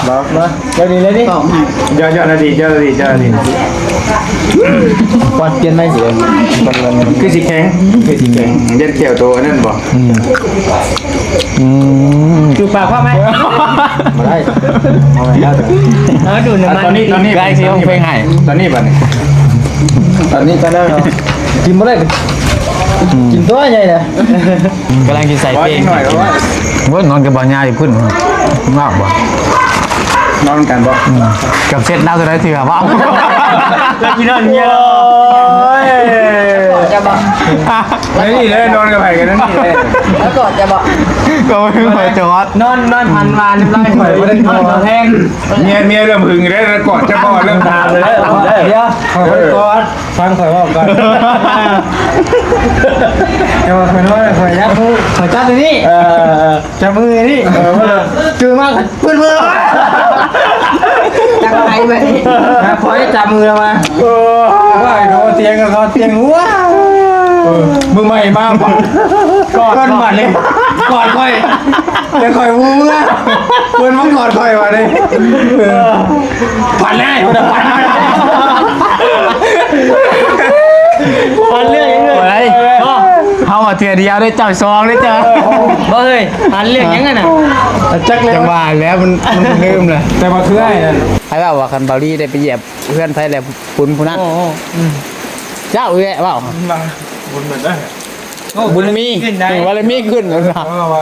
ມາ ເຈົ້ານີ້ເລີຍນີ້ ເຈົ້າ ເຈົ້າໜ້າທີ່ ເຈົ້າໜ້າທີ່ ເຈົ້າໜ້າທີ່ ປອດປ່ຽນໃໝ່ຊິ ຄືຊິແຂງ ຄືຊິແຂງ ຢ້ານແຂ້ວໂຕອັນນັ້ນບໍ່? ອືມ ອືມ ຈູບປາກພ້ອມໄໝ? ບໍ່ໄດ້ ເອົາໄວ້ແລ້ວ ເອົາດູດນ້ຳມັນ ຕອນນີ້ ຕອນນີ້ ໃກ້ຊິຮ້ອງເພງໃຫ້ ຕອນນີ້ບັດນີ້ ຕອນນີ້ ຕອນນັ້ນ ກິນບໍ່ໄດ້ ອືມ ກິນຕົວໃຫຍ່ນະ ກຳລັງຊິໃສ່ເພງ ໂອ້ຍ ນອນກັບບ່າວຍາຢູ່ພຸ້ນ ງາບບໍ່ ນອນກັນບໍ່? ອືມ ກັບເຊັດລາວເທົ່າໃດເທື່ອບໍ່? ລາວຊິນອນເຍ ໂອ້ຍ ຈະບອກ ນີ້ເດ້ ນອນກັບໃຜກັນນີ້ເດ້ ແລ້ວກໍຈະບອກ ກໍບໍ່ຄືຂ້ອຍຈະຮອດ ນອນ ນອນພັນວານ ນ້ຳລາຍຂ້ອຍບໍ່ໄດ້ນອນ ນອນແຮງ ເມຍ ເມຍເລີ່ມຫຶງແລ້ວ ກອດຈະບໍ່ ເລີ່ມຖາມແລ້ວ ດຽວ ຂ້ອຍກອດ ຟັງຂ້ອຍເວົ້າກ່ອນ ແຕ່ວ່າຂ້ອຍນອນ ຂ້ອຍຈັບມື ຂ້ອຍຈັບອັນນີ້ ເອີ ຈັບມືອັນນີ້ ເອີ ຈື່ມາ ເພິ່ນ ເພິ່ນ ຈັບໃຜບັດນີ້ ຂ້ອຍຈັບມືລະມາ ເອີ ວ່າໃຫ້ເຂົາເຕຽງ ເຂົາເຕຽງຫົວ ເອີ ມື້ໃໝ່ມາ ກອດ ເອີ້ນມາເລີຍ ກອດຂ້ອຍ ແລ້ວຂ້ອຍຮູ້ເມືອ ເພິ່ນມາກອດຂ້ອຍວ່ານີ້ ເອີ ຝັນແລ້ວ ຝັນແລ້ວ ຝັນເລື່ອງຫຍັງເລີຍ ໂອ້ຍ ເຮົາວ່າເທື່ອດຽວເດ້ ເຈົ້າສອງເດ້ເຈົ້າ ບໍ່ເອີຍ ຝັນເລື່ອງຫຍັງຫັ້ນນະ ຈັກແລ້ວ ຈັ່ງວ່າແລ້ວ ມັນ ມັນລືມແລ້ວ ແຕ່ວ່າຄືອ້າຍນັ້ນ ໃຜເວົ້າວ່າຄັນເບົາລີໄດ້ໄປຢຽບເຮືອນໃຜແລ້ວບຸນຜູ້ນັ້ນ ໂອ້ ອືມ ເຈົ້າແຫຼະເວົ້າ ມາບຸນເບິດເດີ ໂອ້ ບຸນມີ ເອີ ບາລະມີຂຶ້ນ ເອີ ເພາະວ່າ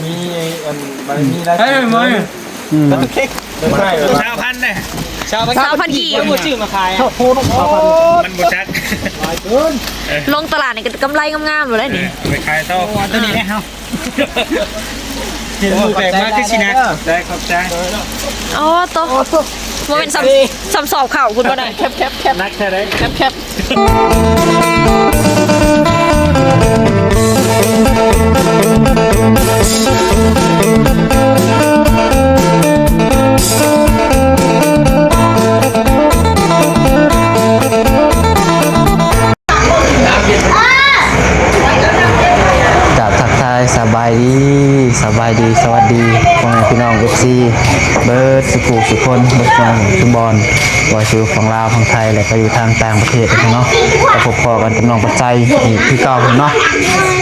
ມີອັນ ບາລະມີຫຼາຍ ເອີ ມາ ອືມ ຊາວພັນເດ້ ຊາວພັນ ຊາວພັນກີບ ບໍ່ຊື້ມາຂາຍ ມັນບໍ່ຈັກ ລົງຕະຫຼາດນີ້ກໍກຳໄລງາມໆໂລດເດ້ນີ້ ເອີ ເອົາໄປຂາຍຕໍ່ ໂອ້ ຕົວນີ້ແຫຼະເຮົາ ເຫັນໝູ່ແບກມາຄືຊິໜັກ ຂອບໃຈ ຂອບໃຈ ອໍ ໂຕ ບໍ່ແມ່ນສ່ຳ ສ່ຳສອບເຂົ້າພຸ້ນບໍ່ໄດ້ ແຄບໆໆ ໜັກແທ້ໃດ ແຄບໆ ກາບທັກທາຍສະບາຍດີ ສະບາຍດີ ສະຫວັດດີ ພໍ່ແມ່ພີ່ນ້ອງ ເອັຟຊີ ເບິດສູ່ຜູ້ສູ່ຄົນ ເບິດສູ່ໝູ່ສູ່ບ່ອນ ບໍ່ວ່າຊິຢູ່ຝັ່ງລາວ ຝັ່ງໄທ ແລະ ກໍຢູ່ທາງຕ່າງປະເທດເນາະ ກໍພົບພໍ້ກັນກັບນ້ອງປັດໄຊອີກຄືເກົ່າເນາະ.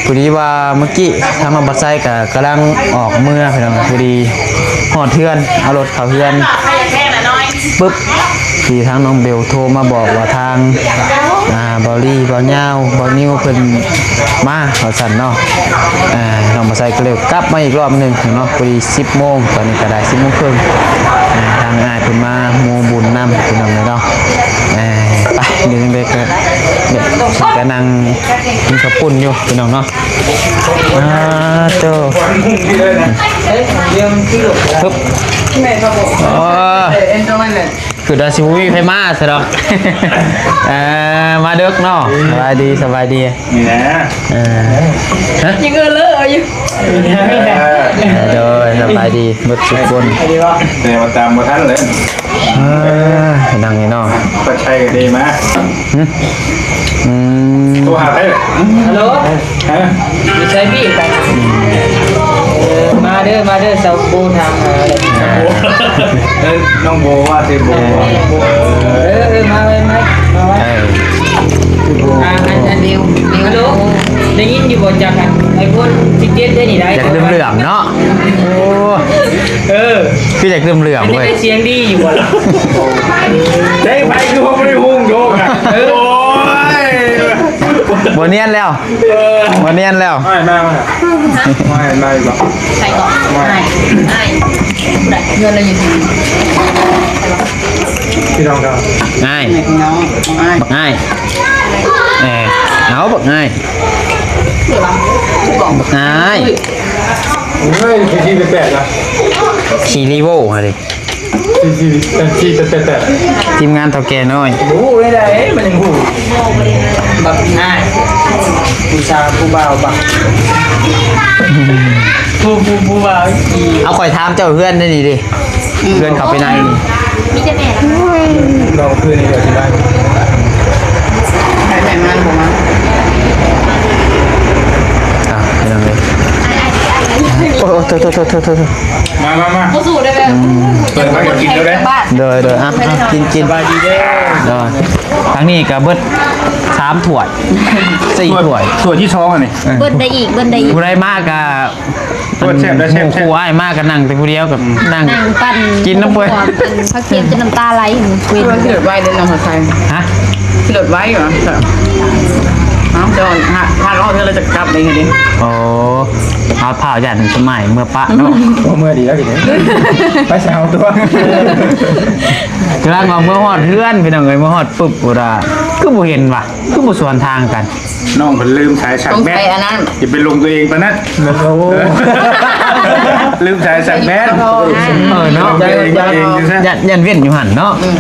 ພໍດີວ່າມື້ກີ້ທາງນ້ອງປັດໄຊກໍກຳລັງອອກເມືອພີ່ນ້ອງ ພໍດີຮອດເຮືອນ ເອົາລົດເຂົ້າເຮືອນປຶບ ທີ່ທາງນ້ອງເບວໂທມາບອກວ່າທາງ ອ່າ ເບົາລີ ເບົາຍາວ ເບົານິວເພິ່ນມາວ່າຊັ້ນເນາະ. ອ່າ ນ້ອງບໍ່ໃສ່ກໍເລີຍກັບມາອີກລອບໜຶ່ງເນາະ ພໍດີສິບໂມງ ຕອນນີ້ກໍໄດ້ສິບໂມງເຄິ່ງ ອ່າ ທາງອ້າຍເພິ່ນມາໂມບຸນນຳພີ່ນ້ອງເອີຍເນາະ. ອ່າ ໄປ ດຽວຈັ່ງໃດກໍ ກໍນັ່ງກິນເຂົ້າປຸ້ນຢູ່ພີ່ນ້ອງເນາະ. ອ່າ ໂຕ ປຶບ ໂອ້ ຄືວ່າຊິບໍ່ມີໃຜມາຊະດອກ. ເອີ ມາເດິກເນາະ. ສະບາຍດີ ສະບາຍດີ. ນີ້ແຫຼະ ເອີ ຮະ ຍັງເອີເລີຢູ່. ເອີ ໂດຍ ສະບາຍດີເບິດທຸກຄົນ. ແຕ່ວ່າຕາມບໍ່ທັນເລີຍ. ເອີ ນັ່ງນີ້ເນາະ. ປະໄຊກໍດີມາ. ຫຶ ອືມ ໂທຫາໃຜ? ຮັລໂຫຼ ຮະ ຢູ່ໃສພີ່? ເອີ ມາເດີ ມາເດີ ສາວໂບ ຖາມຫາເລີຍ. ເອີ ນ້ອງໂບວ່າຊື່ໂບ. ເອີ ເອີ ເອີ ມາໄວ ມາ ມາໄວ. ເອີ ຊື່ໂບ ອ່າ ອັນ ອັນ ເດວ ເດວ ຮັລໂຫຼ ໄດ້ຍິນຢູ່ບໍ່ຈັກ ອັນ ໄອໂຟນສິບເຈັດ ເດ້ນີ້ໄດ໋ ຢາກເຫຼື້ອມໆເນາະ. ໂອ້ ເອີ ຄືຢາກເຫຼື້ອມໆເວີ້ຍ. ໄດ້ສຽງດີຢູ່ບໍ່ລະ? ໄດ້ ໄປຄືບໍ່ໄດ້ຮຸ່ງໂດກ. ເອີ ໂອ້ຍ ບໍ່ນຽນແລ້ວ. ເອີ ບໍ່ນຽນແລ້ວ. ມາ ມາ ມາ ມາ ມາອີກບໍ່? ໃສ່ເກາະ ມາ ອ້າຍ ອ້າຍ ເງິນລະຢູ່ທີ່ ພີ່ນ້ອງເຮົາ ອ້າຍ ພີ່ນ້ອງ ອ້າຍ ບັກອ້າຍ. ເອີ ເອົາ ບັກອ້າຍ ບັກອ້າຍ. ເຮີ້ຍ ຂີ່ທີ່ແປກໆນະ ຂີ່ລີໂວ້ຫັ້ນເດ. ທີ່ ທີ່ ທີ່ ທີ່ແປກໆ ທີມງານເຖົ້າແກ່ນ້ອຍ ຮູ້ໄດ້ໃດ ມັນຍັງຮູ້. ບັກອ້າຍ ຜູ້ສາວ ຜູ້ບ່າວ ບັກ ຜູ້ ຜູ້ ຜູ້ບ່າວ. ເອົາ ຂ້ອຍຖາມເຈົ້າເຮືອນໄດ້ນີ້ເດ. ອືມ ເຮືອນເຂົາໄປໃນນີ້ ມີແຕ່ແມ່. ລອງຄືນນີ້ກໍຊິໄດ້. ໃຜແມ່ມາບໍ່ມາ? ອ່ະ ພີ່ນ້ອງເອີຍ. ໂອ້ ໂອ້ ໂອ້ ໂອ້ ໂອ້ ໂອ້ ໂອ້ ໂອ້ ໂອ້ ໂອ້ ໂອ້ ໂອ້ ໂອ້ ໂອ້ ໂອ້ ໂອ້ ໂດຍ ໂດຍ ອ່ະ ອ່ະ ກິນ ກິນ ສະບາຍດີເດີ ໂດຍ ໂດຍ ອ່ະ ອ່ະ ກິນ ກິນ ສະບາຍດີເດີ ໂດຍ ທາງນີ້ກໍເບິດສາມຖ້ວຍ ສີ່ຖ້ວຍ ຖ້ວຍ ຖ້ວຍທີສອງອັນນີ້ ເອີ ເບິດໄດ້ອີກ ເບິດໄດ້ອີກ ຜູ້ໃດມາກໍ ໂອ້ຍ ແຊບເດີ ແຊບ ແຊບ ໝູ່ຄູ່ອ້າຍມາກໍນັ່ງແຕ່ຜູ້ດຽວ ກໍ ອືມ ນັ່ງ ນັ່ງປັນ ກິນນ້ຳເປື່ອຍ ປັນຜັກຄຽມຈົນນ້ຳຕາໄຫຼ ເຫັນ ຄືຊິລົດໄວເດ້ນ້ອງຫົວໃຈ ຮະ ຊິລົດໄວຫວາ ເອົາ ເຈົ້າ ຖ້າ ຖ້າເຮົາເທື່ອລະຈະກັບເອງເດ້ ໂອ້ ເອົາ ພ້າວຢ້ານສະໄໝເມືອປະເນາະ ບໍ່ເມືອດີແລ້ວ ໄປໃສ່ເຮົາຕົວະ ກຳລັງວ່າເມືອຮອດເຮືອນ ພີ່ນ້ອງເອີຍ ເມືອຮອດປຶບ ໂອ້ດາ ຄືບໍ່ເຫັນຫວາ ຄືບໍ່ສວນທາງກັນ ນ້ອງເພິ່ນລືມສາຍຊາດແບັດ ສົງໄສອັນນັ້ນ ຢ່າໄປຫຼົງຕົວເອງປານນັ້ນ ໂອ້ ລືມສາຍຊາດແບັດ ເອີເນາະ ຫຼົງຕົວເອງ ຕົວເອງຢູ່ຊະ ຢ້ານ ຢ້ານເວັ້ນຢູ່ຫັ້ນເນາະ ອືມ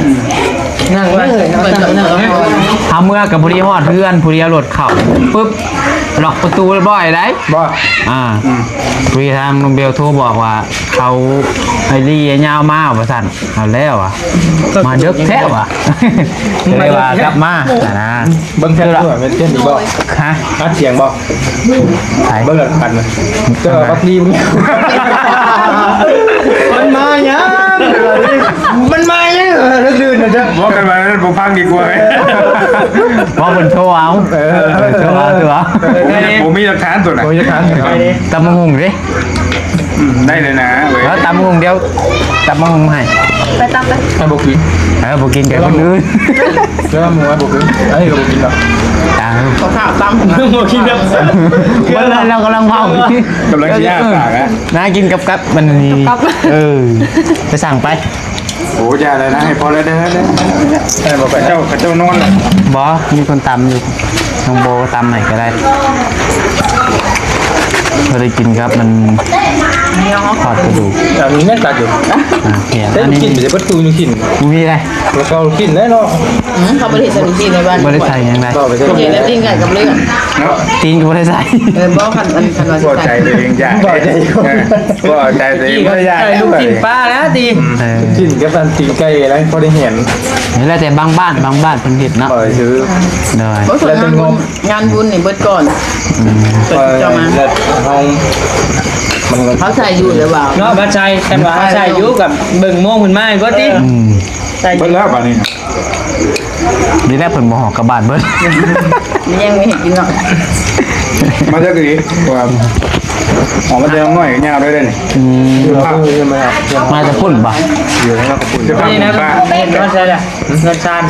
ນັ່ງເລີຍ ເຮົາເມືອກໍພໍດີຮອດເຮືອນ ພໍດີເອົາລົດເຂົ້າປຶບ ລັອກປະຕູຮຽບຮ້ອຍໄດ໋ ບໍ່ ອ່າ ອືມ ພໍດີທາງນ້ອງເບວໂທບອກວ່າ ເຂົາໄອ້ລີໄອ້ຍາວມາວ່າຊັ້ນ ເອົາແລ້ວວ່າ ມາເດິກແທ້ວ່າ ກໍເລີຍວ່າກັບມາຫັ້ນນະ ເບິ່ງແທ້ຕົວະ ເປັນເຊັ່ນນີ້ບໍ່ ຮະ ອັດສຽງບໍ່ ໃຜ ເບິ່ງແລ້ວກັນນະ ເຈົ້າບັກລີ ມັນມາຫຍັງ ມັນມາຫຍັງ ເລິກດື່ນນະ ເຈົ້າ ເວົ້າກັນມາແລ້ວ ບໍ່ຟັງດີກວ່າ ເວົ້າເພິ່ນໂທເອົາ ເອີ ເອີ ໂທເອົາ ໂທເອົາ ບໍ່ມີ ບໍ່ມີຫຼັກຖານຕົວະນະ ບໍ່ມີຫຼັກຖານ ຕຳບັກຫຸ່ງເດ້ ອືມ ໄດ້ເລີຍນະເວີຍ ເອີ ຕຳບັກຫຸ່ງດຽວ ຕຳບັກຫຸ່ງໃຫ້ ໄປຕຳໄປ ໃຫ້ບໍ່ກິນ ເອີ ບໍ່ກິນແກ່ຄົນອື່ນ ແລ້ວໝູໃຫ້ບໍ່ກິນ ອັນນີ້ກໍບໍ່ກິນດອກ ຕາມ ເຂົາຖ້າຕຳ ບໍ່ກິນດອກ ເບິ່ງແລ້ວກຳລັງເວົ້າ ກຳລັງຊິອ້າປາກນະ ນາກິນກັບກັບ ມັນນີ້ ເອີ ໄປສັ່ງໄປ ໂອ້ ຢ່າເລີຍນະ ໃຫ້ພໍແລ້ວເດີ ເດີ ໃຫ້ບໍ່ໄປ ເຂົາເຈົ້າ ເຂົາເຈົ້ານອນແລ້ວ ບໍ່ ມີຄົນຕຳຢູ່ ນ້ອງໂບກໍຕຳໃຫ້ກໍໄດ້ ພໍໄດ້ກິນຄັບ ມັນທອດກະດູກ ອັນນີ້ແມ່ນຕັດຢູ່ ອ່າ ເຫັນ ແຕ່ ອັນນີ້ ກິນໄປເບິດຕູ້ຢູ່ກິນ ບໍ່ມີໄດ໋ ແລ້ວກໍກິນໄດ້ເນາະ ອືມ ເຂົາບໍ່ໄດ້ໃສ່ລູກຊີ້ນໃນບ້ານ ບໍ່ໄດ້ໃສ່ຫຍັງໃດ໋ ເຂົາເຮັດແຕ່ຕີນໄກ່ກັບເລືອດເນາະ ຕີນກໍບໍ່ໄດ້ໃສ່ ເອີ ບໍ່ ຄັນ ອັນ ຄັນວ່າຊິໃສ່ ບໍ່ໃສ່ຕົວເອງຢ່າ ບໍ່ໃສ່ ເອີ ບໍ່ໃສ່ຕົວເອງບໍ່ຢາກ ໃສ່ລູກຊີ້ນປາແລ້ວຕິ ອືມ ເອີ ລູກຊີ້ນກັບອັນຕີນໄກ່ແລ້ວພໍໄດ້ເຫັນ ນີ້ແຫຼະ ແຕ່ບາງບ້ານ ບາງບ້ານເພິ່ນເຮັດເນາະ ເອີ ຄື ໂດຍ ບໍ່ ສ່ວນງານບຸນ ງານບຸນນີ້ເບິດກ່ອນ ອືມ ເພິ່ນຈະມາ ແລ້ວເຮົາ ມັນ ເຮົາໃສ່ຢູ່ແລ້ວວ່າ ເນາະ ບໍ່ໃສ່ ຄັນວ່າເຮົາໃສ່ຢູ່ກໍເບິ່ງໂມງເພິ່ນມາກໍຕິ ອືມ ໃສ່ ເບິດແລ້ວບາດນີ້ ນີ້ແຫຼະເພິ່ນບໍ່ຫອກກັບບ້ານເບິດ ຍັງມີໃຫ້ກິນເນາະ ມາຈາກນີ້ ວ່າ ອອກມາແຕ່ນ້ອຍຍາວໄດ້ເດ້ນີ້ ອືມ ມາຈາກພຸ້ນບໍ່ ຢູ່ທາງພຸ້ນ ຈະພາ ນີ້ນະ ເຫັນວ່າໃສ່ລະ ເຮືອນຊານ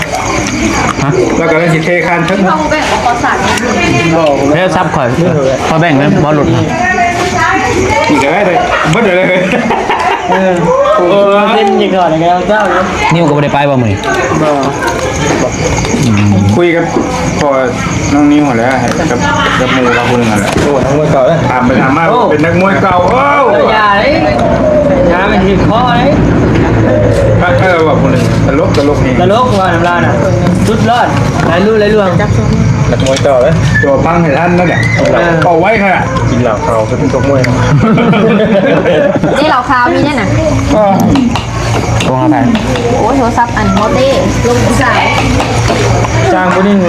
ຮະ ແລ້ວກໍເລີຍຊິເທຄານເທິງ ເຮົາແບ່ງບໍ່ພໍສາມ ແລ້ວຊັບຂ້ອຍ ຂ້ອຍແບ່ງແມ່ນບໍ່ຫຼຸດ ນີ້ກໍໄດ້ເລີຍ ເບິດເລີຍ ເອີ ເປັນຢູ່ກ່ອນແລ້ວເຈົ້າ ນິວກໍບໍ່ໄດ້ໄປບໍ່ມື້ນີ້ ບໍ່ ອືມ ຄຸຍກັບພໍ່ນ້ອງນິວຫັ້ນແຫຼະ ກັບ ກັບໝູ່ລາວຜູ້ໜຶ່ງຫັ້ນແຫຼະ ໂອ້ ນັກມວຍເກົ່າເດ້ ຖາມໄປຖາມມາ ໂອ້ ເປັນນັກມວຍເກົ່າ ໂອ້ ຢ່າເດ້ ຢ່າມັນຖືກຄໍເດ້ ຄັກແທ້ວ່າຜູ້ໜຶ່ງ ຕະຫຼົກ ຕະຫຼົກນີ້ ຕະຫຼົກວ່ານຳລາວນະ ສຸດຍອດ ຫຼາຍຮູ້ຫຼາຍລວງ ນັກມວຍເກົ່າເດ້ ຕົວະຟັງໃຫ້ທັນນະ ເອີ ເອົາໄວ້ຂະໜາດ ກິນເຫຼົ້າເຂົ້າຄືຕົກມວຍ ເດ້ເຫຼົ້າຂາວມີແນ່ນະ ໂທຫາໃຜ ໂອ້ຍ ໂທລະສັບອັນໂມເຕ້ ລົງຜູ້ສາວ ຈ້າງຜູ້ໜຶ່ງກໍ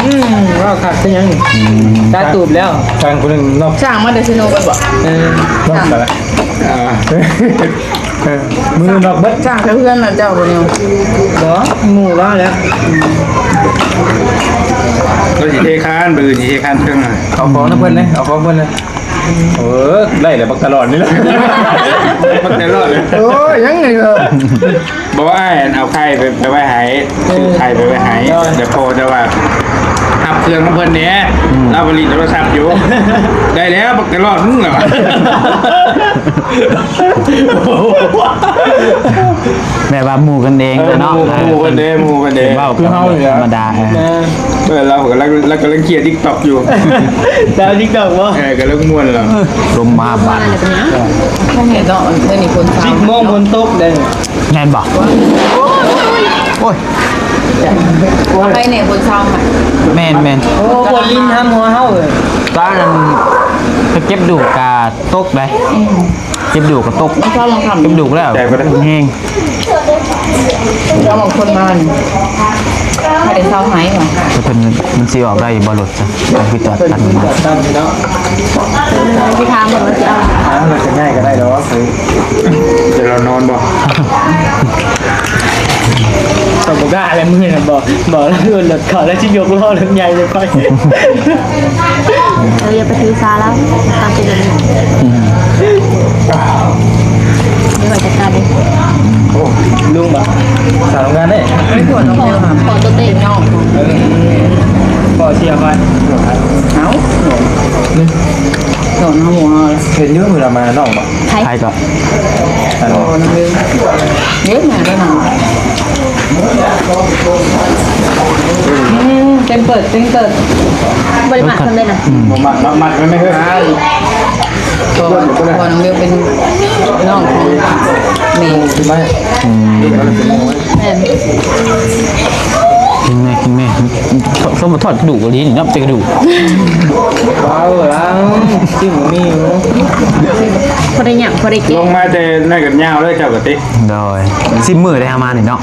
ອືມ ເວົ້າຄັກຄືຫຍັງນີ້ ອືມ ຕາຕູບແລ້ວ ຈ້າງຜູ້ໜຶ່ງນອກ ຈ້າງມາແຕ່ເຊໂນເບິດບໍ່ ເອີ ນອກໄປລະ ອ່າ ເອີ ມື້ນອກເບິດ ຈ້າງແຕ່ເຮືອນນະເຈົ້າບໍ່ນີ້ ບໍ່ ໝູ່ລາວແຫຼະ ອືມ ລາວຊິເທຄານ ມື້ອື່ນຊິເທຄານເທິງ ເອົາຂອງນຳເພິ່ນເດ້ ເອົາຂອງເພິ່ນເດ້ ເອີ ໄດ້ແລ້ວບັກຕະຫຼອດນີ້ແຫຼະ ບັກຕະຫຼອດນີ້ ໂອ້ຍ ຍັງນີ້ເອີ ບໍ່ ອ້າຍ ອັນເອົາໄຂ່ໄປ ໄປໄວ້ໃຫ້ ຊື້ໄຂ່ໄປໄວ້ໃຫ້ ເອີ ແລ້ວພໍ່ຈະວ່າ ຮັບເຄື່ອງນຳເພິ່ນແດ່ ອືມ ລາວບໍ່ຫຼິ້ນໂທລະສັບຢູ່ ໄດ້ແລ້ວ ບັກຕະຫຼອດ ອືມ ແລ້ວວ່າ ແບບວ່າໝູ່ກັນເອງ ເອີ ເນາະ ໝູ່ ໝູ່ກັນເດ້ ໝູ່ກັນເດ້ ເວົ້າ ຄືເຮົານີ້ແຫຼະ ທຳມະດາ ເອີ ເອີ ລາວກໍ ລາວ ລາວກຳລັງເຄຍຕິກຕັອກຢູ່ ດາວຕິກຕັອກບໍ່ ເອີ ກຳລັງມ່ວນລາວ ລົມມາບາດ ເອີ ເຮັດເນາະ ເດີນີ້ຝົນເຊົາ ສິບໂມງຝົນຕົກເດ້ ແມ່ນບໍ່ ໂອ້ຍ ໂອ້ຍ ໄປແດ່ຝົນເຊົາ ແມ່ນໆ ໂອ້ ຝົນລິນທຳຫົວເຮົາເອີຍ ຕອນນັ້ນໄປເກັບດູກກະຕົກເດ້ ອືມ ເກັບດູກກໍຕົກ ເກັບດູກແລ້ວ ແຮງ ເຈົ້າບາງຄົນມານີ້ ບໍ່ໄດ້ເຊົ່າໃຫ້ຫວາ? ແຕ່ເພິ່ນ ມັນຊິອອກໄດ້ຢູ່ບໍ່ລົດ? ຄືຈອດຕັນເນາະ ເອີ ຊິຖາມເພິ່ນວ່າຊິເອົາ ເອົາ ມັນຈະງ່າຍກໍໄດ້ດອກ ຈະລອນນອນບໍ່? ກໍບໍ່ກ້າແລ້ວມື້ນັ້ນ ບອກ ບອກລາວໂດນລົດເຂົາແລ້ວ ຊິຍົກລໍ້ລົດໃຫຍ່ໃສ່ຂ້ອຍ. ເອີ ຢ່າໄປຖືສາລາວ ຕາມທີ່ເປັນ ອືມ ດຽວຂ້ອຍຈັດການເອງ. ໂອ້ ລຸງບໍ່? ສາວໂຮງງານເດ້ ໄປກວດນ້ອງແມວຫາ ຂໍຕົວເຕັງນ້ອງ ເອີ ຂໍເຊຍໄວ້ ເອົ້າ ນີ້ ນ້ອງເຮົາບໍ່ມາ ເຫັນຢູ່ມື້ລະມານ້ອງບໍ່? ໃຜ? ໃຜກໍ ອໍ ນ້ອງເດີ ເດີ ມາແລ້ວນະ ອືມ ເຕັງເປີດ ເຕັງເປີດ ບໍ່ໄດ້ມັດເພິ່ນເລີຍນະ ອືມ ບໍ່ມັດ ມັດ ມັດໄວ້ແມ່ເອີຍ ເພາະວ່າ ເພາະວ່ານ້ອງເດີເປັນນ້ອງຂອງແມ່ ອືມ ແມ່ນ ກິນແມ່ ກິນແມ່ ສົມມາທອດກະດູກອີ່ຫຼີນີ້ເນາະ ເປັນກະດູກ ວ້າວ ລ້າງ ຊິບໍ່ມີຢູ່ ພໍໄດ້ຫຍັງ ພໍໄດ້ກິນ ລົງມາແຕ່ນັ້ນກໍຍາວເລີຍເຈົ້າກໍຕິ ໂດຍ ສິບມື້ໄດ້ເຮົາມານີ້ເນາະ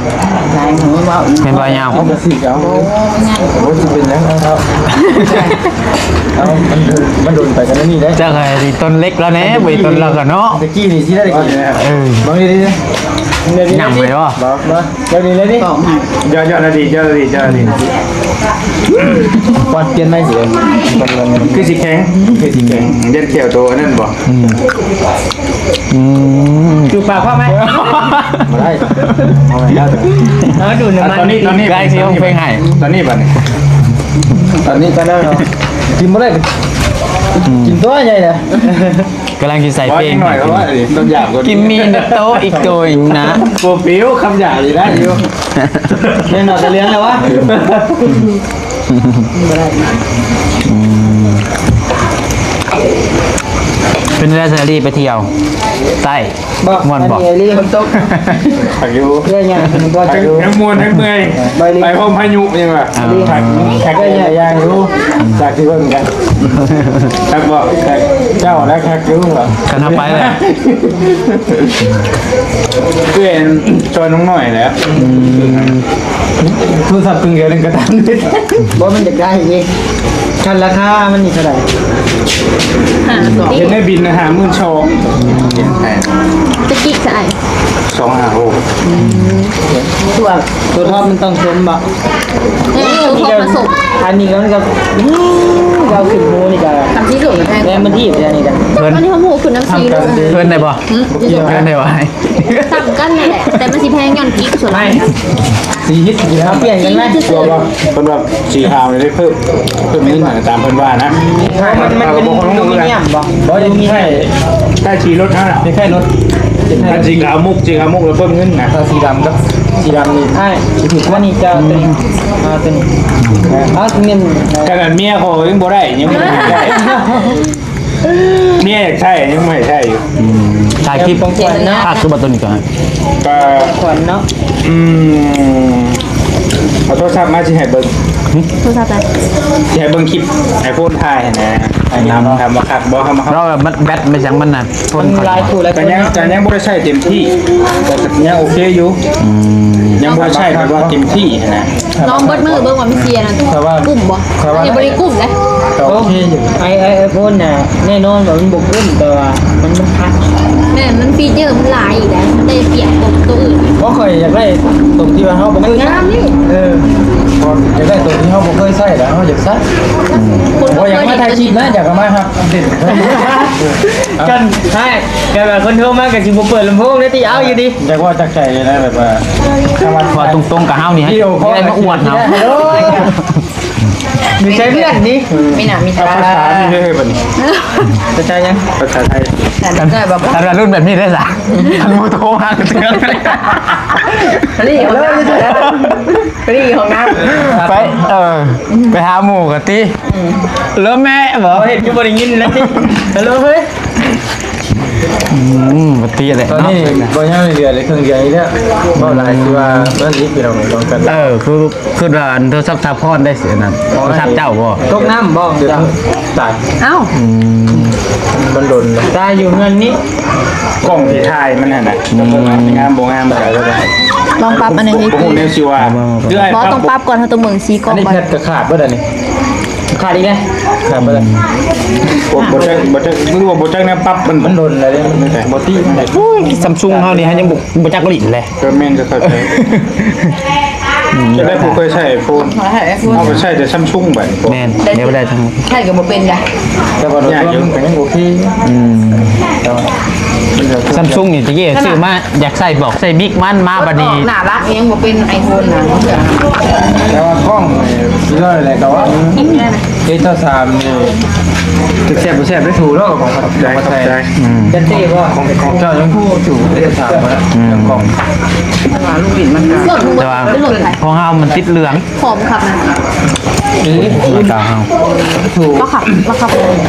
ຫຼາຍມື້ເວົ້າ ແມ່ນບໍ່ຍາວ ເອົາ ໂອ້ ຊິເປັນຫຍັງເນາະ ເອົາ ມັນ ມັນດົນໄປກັນນີ້ເດ້ ເຈົ້າກໍຊິຕົ້ນເລັກແລ້ວແນ່ ບໍ່ຕົ້ນລາວກໍເນາະ ຕະກີ້ນີ້ຊິໄດ້ກິນ ເອີ ເບິ່ງດີໆ ຍຳໄປບໍ່ ບໍ່ ບໍ່ ເຈົ້ານີ້ເລີຍນີ້ ເຈົ້າ ເຈົ້າດີ ເຈົ້າດີ ເຈົ້າດີ ປອດປ່ຽນໃໝ່ຊິ ຄືຊິແຂງ ຄືຊິແຂງ ຢ້ານແຂ້ວໂຕອັນນັ້ນບໍ່ ອືມ ອືມ ຈູບປາກພ້ອມໄໝ? ບໍ່ໄດ້ ເອົາໄວ້ ເອົາດູດນ້ຳມັນ ຕອນນີ້ ຕອນນີ້ ໄດ້ຊິຮ້ອງເພງໃຫ້ ຕອນນີ້ບັດນີ້ ຕອນນີ້ກໍໄດ້ ກິນບໍ່ໄດ້ ອືມ ກິນຕົວໃຫຍ່ນະ ກຳລັງຊິໃສ່ເພງ ກິນມີນະໂຕະ ອີກໂຕ ອີກນະ ບໍ່ປິວ ຄຳຢາກນີ້ໄດ້ຢູ່ ແມ່ນບໍ່ ຕາເຫຼືອງແລ້ວວະ ບໍ່ໄດ້ ອືມ ເປັນແນວໃດ ສາລີໄປທ່ຽວໃຕ້ ບໍ່ ມ່ວນບໍ່? ອັນນີ້ອີ່ຫຼີ ຄັກຢູ່ ເລື່ອຍຫຍັງບໍ່ ຄັກຢູ່ ທັງມ່ວນທັງເມື່ອຍ ໄປພ້ອມພາຍຸຍັງວ່າ ຄັກ ຄັກຫຼາຍຢ່າງຢູ່ ຈາກທີ່ເບິ່ງກັນ ຄັກບໍ່? ຄັກ ເຈົ້າລະຄັກຢູ່ ຄັນເຮົາໄປແລ້ວ ເປັນຊ່ອຍນ້ອງໜ້ອຍແຫຼະ ອືມ ໂທລະສັບເຄື່ອງດຽວໜຶ່ງກໍຕັນ ບໍ່ ມັນຢາກໄດ້ເດ້ ຄັນລາຄາມັນນີ້ເທົ່າໃດ? ຫ້າສິບ ເຮັດໃຫ້ບິນຫ້າໝື່ນສອງ ຈັກກິກຊະອ້າຍ? ສອງຫ້າຫົກ ອືມ ຕົວ ຕົວທອບມັນຕ້ອງສົມບໍ່? ເອີ ຕົວທອບມັນສົມ ອັນນີ້ກໍມັນກໍ ອືມ ເວົ້າຂຶ້ນຫູນີ້ກໍ ຄັນຊິສົມກໍແພງ ແມ່ນມັນທີ່ອັນນີ້ກໍ ເພິ່ນ ອັນນີ້ເຮົາໝູຂຶ້ນນຳສີ ເພິ່ນໄດ້ບໍ່? ຫື? ເພິ່ນໄດ້ບໍ່? ສ່ຳກັນນັ້ນແຫຼະ ແຕ່ມັນຊິແພງຍ້ອນກິກສ່ວນຫຼາຍ ສີເຮັດ ເຮົາປ່ຽນກັນໄໝ? ເພິ່ນວ່າ ເພິ່ນວ່າສີຂາວນີ້ໄດ້ເພີ່ມ ເພີ່ມເງິນໃຫ້ຕາມເພິ່ນວ່ານະ ມັນ ມັນເປັນອລູມີນຽມບໍ່? ບໍ່ ອາລູມີນຽມ ຄ້າຍໆສີລົດຫັ້ນນະ ຄ້າຍໆລົດ ຄັນສີຂາວມຸກ ສີຂາວມຸກລະເພີ່ມເງິນນະ ຖ້າສີດຳກັບສີດຳນີ້ ອ້າຍ ຖືກກວ່ານີ້ເຈົ້າ ຕົວນີ້ ອ່າ ຕົວນີ້ ເອົາ ຕົວນີ້ ຂະໜາດເມຍຂ້ອຍຍັງບໍ່ໄດ້ ຍັງບໍ່ໄດ້ ເມຍຢາກໃຊ້ຍັງບໍ່ໃຫ້ໃຊ້ຢູ່ ອືມ ຖ່າຍຄລິບ ຂອງຂວັນເນາະ ພາບຄືວ່າຕົວນີ້ກໍ ກໍຂອງຂວັນເນາະ ອືມ ເອົາໂທລະສັບມາຊິໃຫ້ເບິ່ງ ໂທລະສັບໃດ? ຊິໃຫ້ເບິ່ງຄລິບໄອໂຟນຖ່າຍຫັ້ນນະ ໃຫ້ນຳ ຖາມວ່າຄັກບໍ່ ເຮົາມາ ເຮົາແບັດ ແບັດໄປຫຍັງມັນນະ ໂຟນ ມັນຫຼາຍຄູ່ຫຼາຍຄົນ ກໍຍັງ ກໍຍັງບໍ່ໄດ້ໃຊ້ເຕັມທີ່ ກໍຍັງໂອເຄຢູ່ ອືມ ຍັງບໍ່ໄດ້ໃຊ້ແບບວ່າເຕັມທີ່ຫັ້ນນະ ລອງເບິດມື້ເບິ່ງວ່າມັນເສຍນະ ແຕ່ວ່າ ກຸ້ມບໍ່? ແຕ່ວ່າ ອັນນີ້ບໍ່ໄດ້ກຸ້ມເດ້ ກໍໂອເຄຢູ່ ໄອ ໄອ ໄອໂຟນນະ ແນ່ນອນວ່າມັນບໍ່ກຸ້ມ ແຕ່ວ່າມັນ ມັນຄັກ ແມ່ນ ມັນຟີເຈີມັນຫຼາຍອີກເດ້ ມັນໄດ້ປຽບກວ່າໂຕອື່ນ ບໍ່ ຂ້ອຍຢາກໄດ້ຕົງທີ່ວ່າເຮົາບໍ່ເຄີຍໃຊ້ ງາມນີ້ ເອີ ຢາກໄດ້ຕົງທີ່ເຮົາບໍ່ເຄີຍໃຊ້ ແລ້ວເຮົາຢາກໃຊ້ ອືມ ບໍ່ຢາກມາຖ່າຍຄລິບນະ ຢາກເອົາມາຮັບອັບເດດ ກັນ ໃຊ່ ກັນວ່າຄົນໂທມາກໍຊິບໍ່ເປີດລຳໂພງເດ້ຕິ ເອົາຢູ່ຕິ ຢາກເວົ້າຈາກໃຈເລີຍນະ ແບບວ່າ ເວົ້າຕົງໆກັບເຮົານີ້ ໃຫ້ໄດ້ມາອວດເຮົາ ໂອ້ຍ ມີໃຊ້ເພື່ອນນີ້ ມີໜ້າມີຕາ ເອົາພາສານີ້ເລີຍເຮີ້ຍ ບັດນີ້ ພາສາຫຍັງ? ພາສາໄທ ຄັນວ່າລຸ້ນແບບນີ້ໄດ້ສະ ຄັນໝູ່ໂທມາກໍເຕືອນ ລີ້ຫ້ອງນ້ຳ ລີ້ຫ້ອງນ້ຳ ໄປ ເອີ ໄປຫາໝູ່ກໍຕິ ອືມ ເລີແມ່ ບໍ່ ເຮັດຄືບໍ່ໄດ້ຍິນແລ້ວຕິ ຮາໂຫຼ ເຮີ້ຍ ອືມ ບໍ່ຕິແຫຼະ ຕອນນີ້ ເນາະ ບໍ່ຍັງເຫຼືອເລີຍເຄື່ອງດຽວນີ້ແຫຼະ ເວົ້າຫຼາຍຄືວ່າເບິ່ງອີກ ພີ່ນ້ອງ ຕ້ອງກັນ ເອີ ຄື ຄິດວ່າອັນໂທລະສັບສາພອນໄດ້ຊິອັນນັ້ນ ໂທລະສັບເຈົ້າບໍ່? ຕົກນ້ຳບໍ່? ເດືອດຕາຍ ເອົ້າ ອືມ ມັນດົນແລ້ວ ຕາຍຢູ່ເຮືອນນີ້ ກ້ອງທີ່ຖ່າຍມັນຫັ້ນນະ ອືມ ງາມບໍ່ງາມກໍແລ້ວແຕ່ ລອງປັບອັນນີ້ໃຫ້ ບໍ່ຮູ້ແນວຊິວ່າ ຄືອ້າຍ ບໍ່ ປັບ ຕ້ອງປັບກ່ອນ ເຮົາຕ້ອງເບິ່ງສີກ້ອງ ອັນນີ້ ກ່ອນ ແພັດກໍຂາດເບິດອັນນີ້ ຂາດອີກແລ້ວ ຂາດເບິດ ບໍ່ ບໍ່ຈັກ ບໍ່ຈັກ ຫຼືວ່າບໍ່ຈັກແນວປັບ ມັນ ມັນດົນແລ້ວເດ້ ບໍ່ຕິ ໂອ້ຍ Samsung ເຮົານີ້ ເຮົາຍັງບໍ່ ບໍ່ຈັກຫຼິ້ນເລີຍ ກໍແມ່ນ ກໍເຂົ້າໃຈ ຈະໄດ້ຜູ້ເຄີຍໃຊ້ iPhone ເຮົາກໍໃຊ້ແຕ່ Samsung ບັດນີ້ ແມ່ນ ແນວໃດທັງ ໃຊ້ກໍບໍ່ເປັນໄດ ແຕ່ວ່າໂດຍລວມມັນກໍຍັງໂອເຄ ອືມ Samsung ນີ້ຕະກີ້ຊື້ມາ ຢາກໃຊ້ບອກໃຊ້ບິກມັນ ມາບັດນີ້ ໜ້າລັກຍັງບໍ່ເປັນ iPhone ນະ ແຕ່ວ່າກ້ອງນີ້ສຸດຍອດແຫຼະ ກໍວ່າ ເອັສຊາວສາມນີ້ ຈະແຊບບໍ່ແຊບໄດ້ຖືກແລ້ວ ຂອບໃຈ ຂອບໃຈ ອືມ ຈະເຕະບໍ່ ຂອງ ຂອງເຈົ້າຍັງຖືກ ເອັສຊາວສາມ ອືມ ຂອງ ແຕ່ວ່າລູກບິດມັນກໍ ແຕ່ວ່າຂອງເຮົາມັນຕິດເຫຼືອງ ຫອມຄັກນະ ລາຄາເຮົາ ບໍ່ຄັກ ບໍ່ຄັກ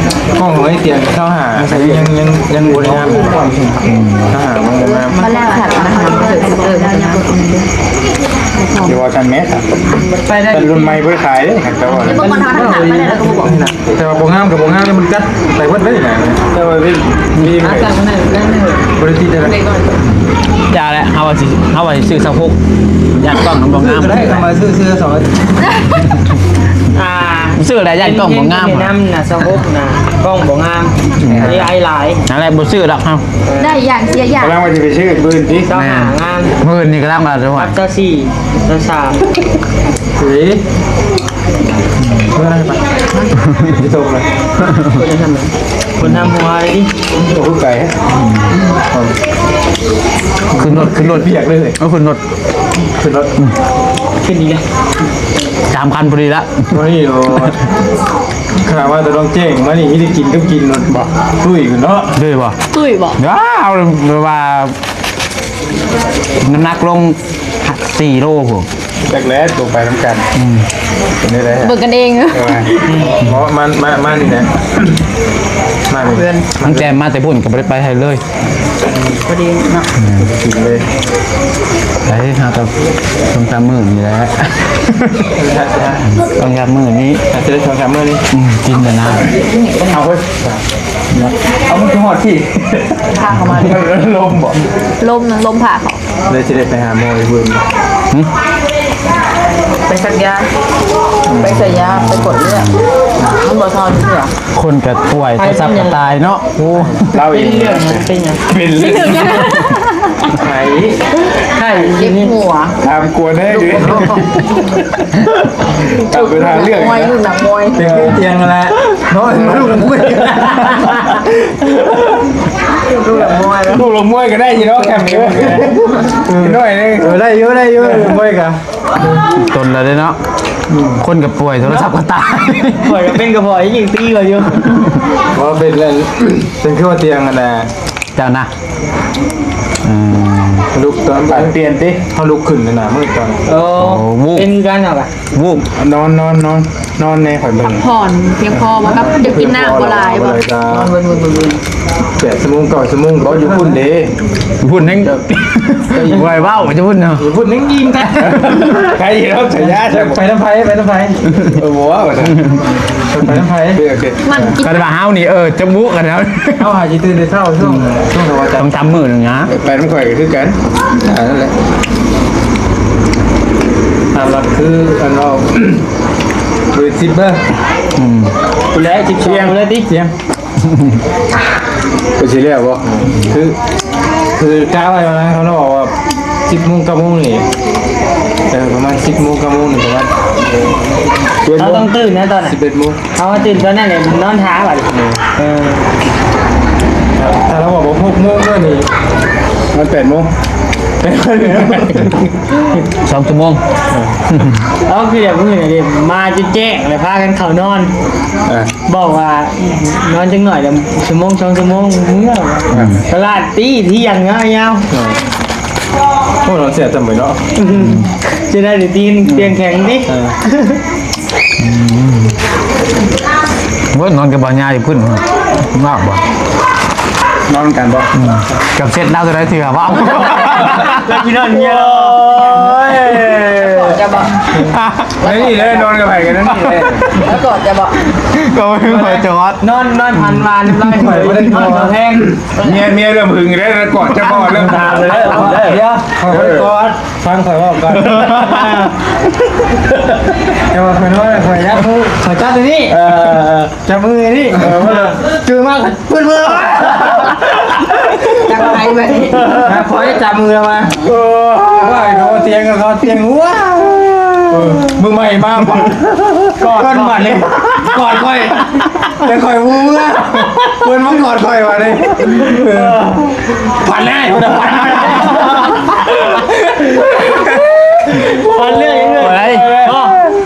ຂອງໄອ້ຕຽງຊາວຫ້າ ຍັງ ຍັງ ຍັງບໍ່ໄດ້ງາມ ອືມ ຊາວຫ້າມັນບໍ່ງາມ ມັນແລ້ວແຫຼະ ຊິວ່າຊັ້ນແມ່ນ ໄປໄດ້ ແຕ່ລຸ້ນໃໝ່ບໍ່ໄດ້ຂາຍເດ້ ແຕ່ວ່າ ແຕ່ວ່າບໍ່ງາມກໍບໍ່ງາມ ມັນກັດໄປເບິດເລີຍນະ ແຕ່ວ່າມີ ມີ ບໍ່ໄດ້ຕິດເດ້ ຢ່າແຫຼະ ເຮົາວ່າຊິ ເຮົາວ່າຊິຊື້ຊາວຫົກ ຢ້ານກ້ອງມັນບໍ່ງາມ ໄດ້ ເອົາມາຊື້ ຊື້ສອງ ອ່າ ຊື້ແລ້ວຢ້ານກ້ອງບໍ່ງາມ ແນະນຳນະ ຊາວຫົກນະ ກ້ອງບໍ່ງາມ ອັນນີ້ໄອຫຼາຍ ນັ້ນແຫຼະ ບໍ່ຊື້ດອກເຮົາ ໄດ້ຢ່າງເສຍຢ່າງ ກຳລັງວ່າຊິໄປຊື້ມື້ອື່ນຕິ ຊາວຫ້າງາມ ມື້ອື່ນນີ້ກຳລັງວ່າ ຊາວສີ່ ຊາວສາມ ເອີຍ ເອີຍ ໄປ ຊິຕົກເລີຍ ຄົນທຳຫົວເດ້ ຕົກຄືໄກ ຂຶ້ນລົດ ຂຶ້ນລົດ ປຽກເລີຍ ເອົາຂຶ້ນລົດ ຂຶ້ນລົດ ຂຶ້ນອີກແລ້ວ ສາມຄັນພໍດີລະ ໂອ້ຍ ຂ້າມາແຕ່ດອນແຈ້ງມານີ້ ມີແຕ່ກິນກັບກິນ ລົດບໍ່ ຕຸ້ຍຂຶ້ນເນາະ ຕຸ້ຍບໍ່ ຕຸ້ຍບໍ່ ວ້າວ ແບບວ່າ ນ້ຳໜັກລົງສີ່ໂລພຸ້ນ ຈັກແລ້ວ ຕົວໄປນຳກັນ ອືມ ເປັນໄດ້ ເບິ່ງກັນເອງ ເອີ ເພາະມັນ ມາ ມານີ້ແຫຼະ ມານີ້ ຕັ້ງແຕ່ມາແຕ່ພຸ້ນກໍບໍ່ໄດ້ໄປໃສເລີຍ ພໍດີເນາະ ກິນເລີຍ ໄປຫາກັບສອງສາມມື້ນີ້ແຫຼະ ສອງສາມມື້ນີ້ ອາດຈະໄດ້ສອງສາມມື້ນີ້ ອືມ ກິນແລ້ວນະ ເອົາເວີ້ຍ ເອົາ ມັນຄືຮອດທີ່ ພາເຂົ້າມາ ລົມບໍ່ ລົມນະ ລົມພາເຂົ້າ ແລ້ວຊິໄດ້ໄປຫາໝໍຢູ່ເບິ່ງ ຫຶ ໄປສັກຢາ ໄປໃສ່ຢາ ໄປກວດເລືອດ ມັນບໍ່ເຊົາເທື່ອ ຄົນກໍປ່ວຍ ໂທລະສັບກໍຕາຍເນາະ ໂອ້ ລາວເອງ ເປັນຫຍັງ ເປັນເລື່ອງຫຍັງ ໄຂ້ ໄຂ້ ເຈັບຫົວ ຖາມກວນແຮງເດ ເຈົ້າໄປຫາເລື່ອງ ມວຍ ລູກນັກມວຍ ເປັນຄືຕຽງຫັ້ນແຫຼະ ເນາະ ລູກນັກມວຍ ລູກນັກມວຍ ລູກນັກມວຍກໍໄດ້ຢູ່ເນາະ ແຄມນີ້ ໜ້ອຍໜຶ່ງ ເອີ ໄດ້ຢູ່ ໄດ້ຢູ່ ນັກມວຍກໍ ຕົນແລ້ວເດ້ເນາະ ອືມ ຄົນກໍປ່ວຍ ໂທລະສັບກໍຕາຍ ຂ້ອຍກໍເປັນ ກໍພໍຍິງຕີຂ້ອຍຢູ່ ບໍ່ເປັນແລ້ວ ເປັນຄືວ່າຕຽງຫັ້ນນະ ເຈົ້ານະ ອືມ ລຸກຕອນ ປັດປ່ຽນຕິ ເຮົາລຸກຂຶ້ນນະ ມື້ຕອນ ໂອ້ ໂອ້ ເປັນຄືກັນເຮົາກະ ວູບ ນອນ ນອນ ນອນ ນອນແດ່ ຂ້ອຍເບິ່ງ ພັກຜ່ອນພຽງພໍບໍ່ ກັບຢາກກິນນ້ຳບໍ່ຫຼາຍບໍ່ ນອນເບິ່ງໆໆໆ ແປດຊົ່ວໂມງ ເກົ້າຊົ່ວໂມງ ບໍ່ ຢູ່ພຸ້ນເດ້ ຢູ່ພຸ້ນແຮງ ບໍ່ໄດ້ເວົ້າ ຢູ່ພຸ້ນເນາະ ຢູ່ພຸ້ນແຮງອີ່ມແທ້ ໃຜເນາະ ສາຍາ ໄປນຳໃຜ ໄປນຳໃຜ ເອີ ບໍ່ວ່າວ່າຊັ້ນ ໄປນຳໃຜ ໂອເຄ ໂອເຄ ມັນກິນ ຄັນວ່າເຮົານີ້ ເອີ ຈະບຸກັນແລ້ວ ເຮົາຫາຊິຕື່ນແຕ່ເຊົ້າ ຊ່ວງ ຊ່ວງເຊົ້າ ສອງສາມມື້ໜຶ່ງນະ ໄປນຳຂ້ອຍກໍຄືກັນ ອັນນັ້ນແຫຼະ ຕາມຫຼັກຄືອັນເວົ້າ ເບີສິບເບີ ອືມ ພຸ້ນແຫຼະ ສິບສອງ ພຸ້ນແຫຼະຕິ ທ່ຽງ ເພິ່ນຊິແລ້ວບໍ່? ຄື ຄືກະໄວ້ວ່ານະ ເຂົາເນາະ ວ່າສິບໂມງ ເກົ້າໂມງນີ້ ເອີ ປະມານສິບໂມງ ເກົ້າໂມງນີ້ ປະມານ ເຮົາຕ້ອງຕື່ນນະຕອນນັ້ນ ສິບເອັດໂມງ ເຮົາມາຕື່ນຕອນນັ້ນແຫຼະ ນອນຖ້າບັດນີ້ ເອີ ຖ້າລາວບອກວ່າຫົກໂມງເດີນີ້ ມັນແປດໂມງ ສອງຊົ່ວໂມງ ເອີ ເອົາ ຄືແບບມື້ນີ້ເດ້ ມາຈົນແຈ້ງແລ້ວພາກັນເຂົ້ານອນ ເອີ ບອກວ່ານອນຈັກໜ້ອຍ ແລ້ວຊົ່ວໂມງສອງຊົ່ວໂມງເມືອ ອືມ ຕະຫຼາດຕີທ່ຽງຍາວໆ ເອີ ໂອ້ ນອນແຊບຈັ່ງໄດເນາະ ອືມ ຈະໄດ້ໄດ້ຕີນຕຽງແຂງຕິ ເອີ ອືມ ໂອ້ຍ ນອນກັບບ່າວຍ່າຢູ່ພຸ້ນ ງາບບໍ່ ນອນກັນບໍ່ ອືມ ກັບເຊັດລາວເທົ່າໃດເທື່ອບໍ່ ລາວຊິນອນເຍ ໂອ້ຍ ຈະບອກ ແລ້ວນີ້ເດ້ ນອນກັບໃຜກັນນັ້ນນີ້ເດ້ ແລ້ວກໍຈະບອກ ກໍບໍ່ມີໃຜຈອດ ນອນ ນອນພັນວານ ນ້ອຍ ຂ້ອຍບໍ່ໄດ້ນອນ ນອນແພງ ເມຍ ເມຍເລີ່ມຫຶງແລ້ວ ແລ້ວກອດຈະບໍ່ເລີ່ມຖາມແລ້ວ ດຽວ ຂ້ອຍບໍ່ໄດ້ກອດ ຟັງຂ້ອຍເວົ້າກ່ອນ ແຕ່ວ່າຂ້ອຍນອນ ຂ້ອຍຢາກຮູ້ ຂ້ອຍຈັບຕົວນີ້ ເອີ ຈັບມືນີ້ ເອີ ຈື່ມາ ເພິ່ນເມືອ ຈັບໃຜບັດນີ້ ມາ ຂ້ອຍຈັບມືມາ ເອີ ວ່າເຂົາຕຽງ ເຂົາຕຽງຫົວ ເອີ ມືໃໝ່ມາ ກອດ ກອດບັດນີ້ ກອດຂ້ອຍ ແລ້ວຂ້ອຍເມືອ ເພິ່ນມາກອດຂ້ອຍບັດນີ້ ເອີ ພັນແລ້ວ ພັນແລ້ວ ພັນເລື່ອງອີກເລື່ອງ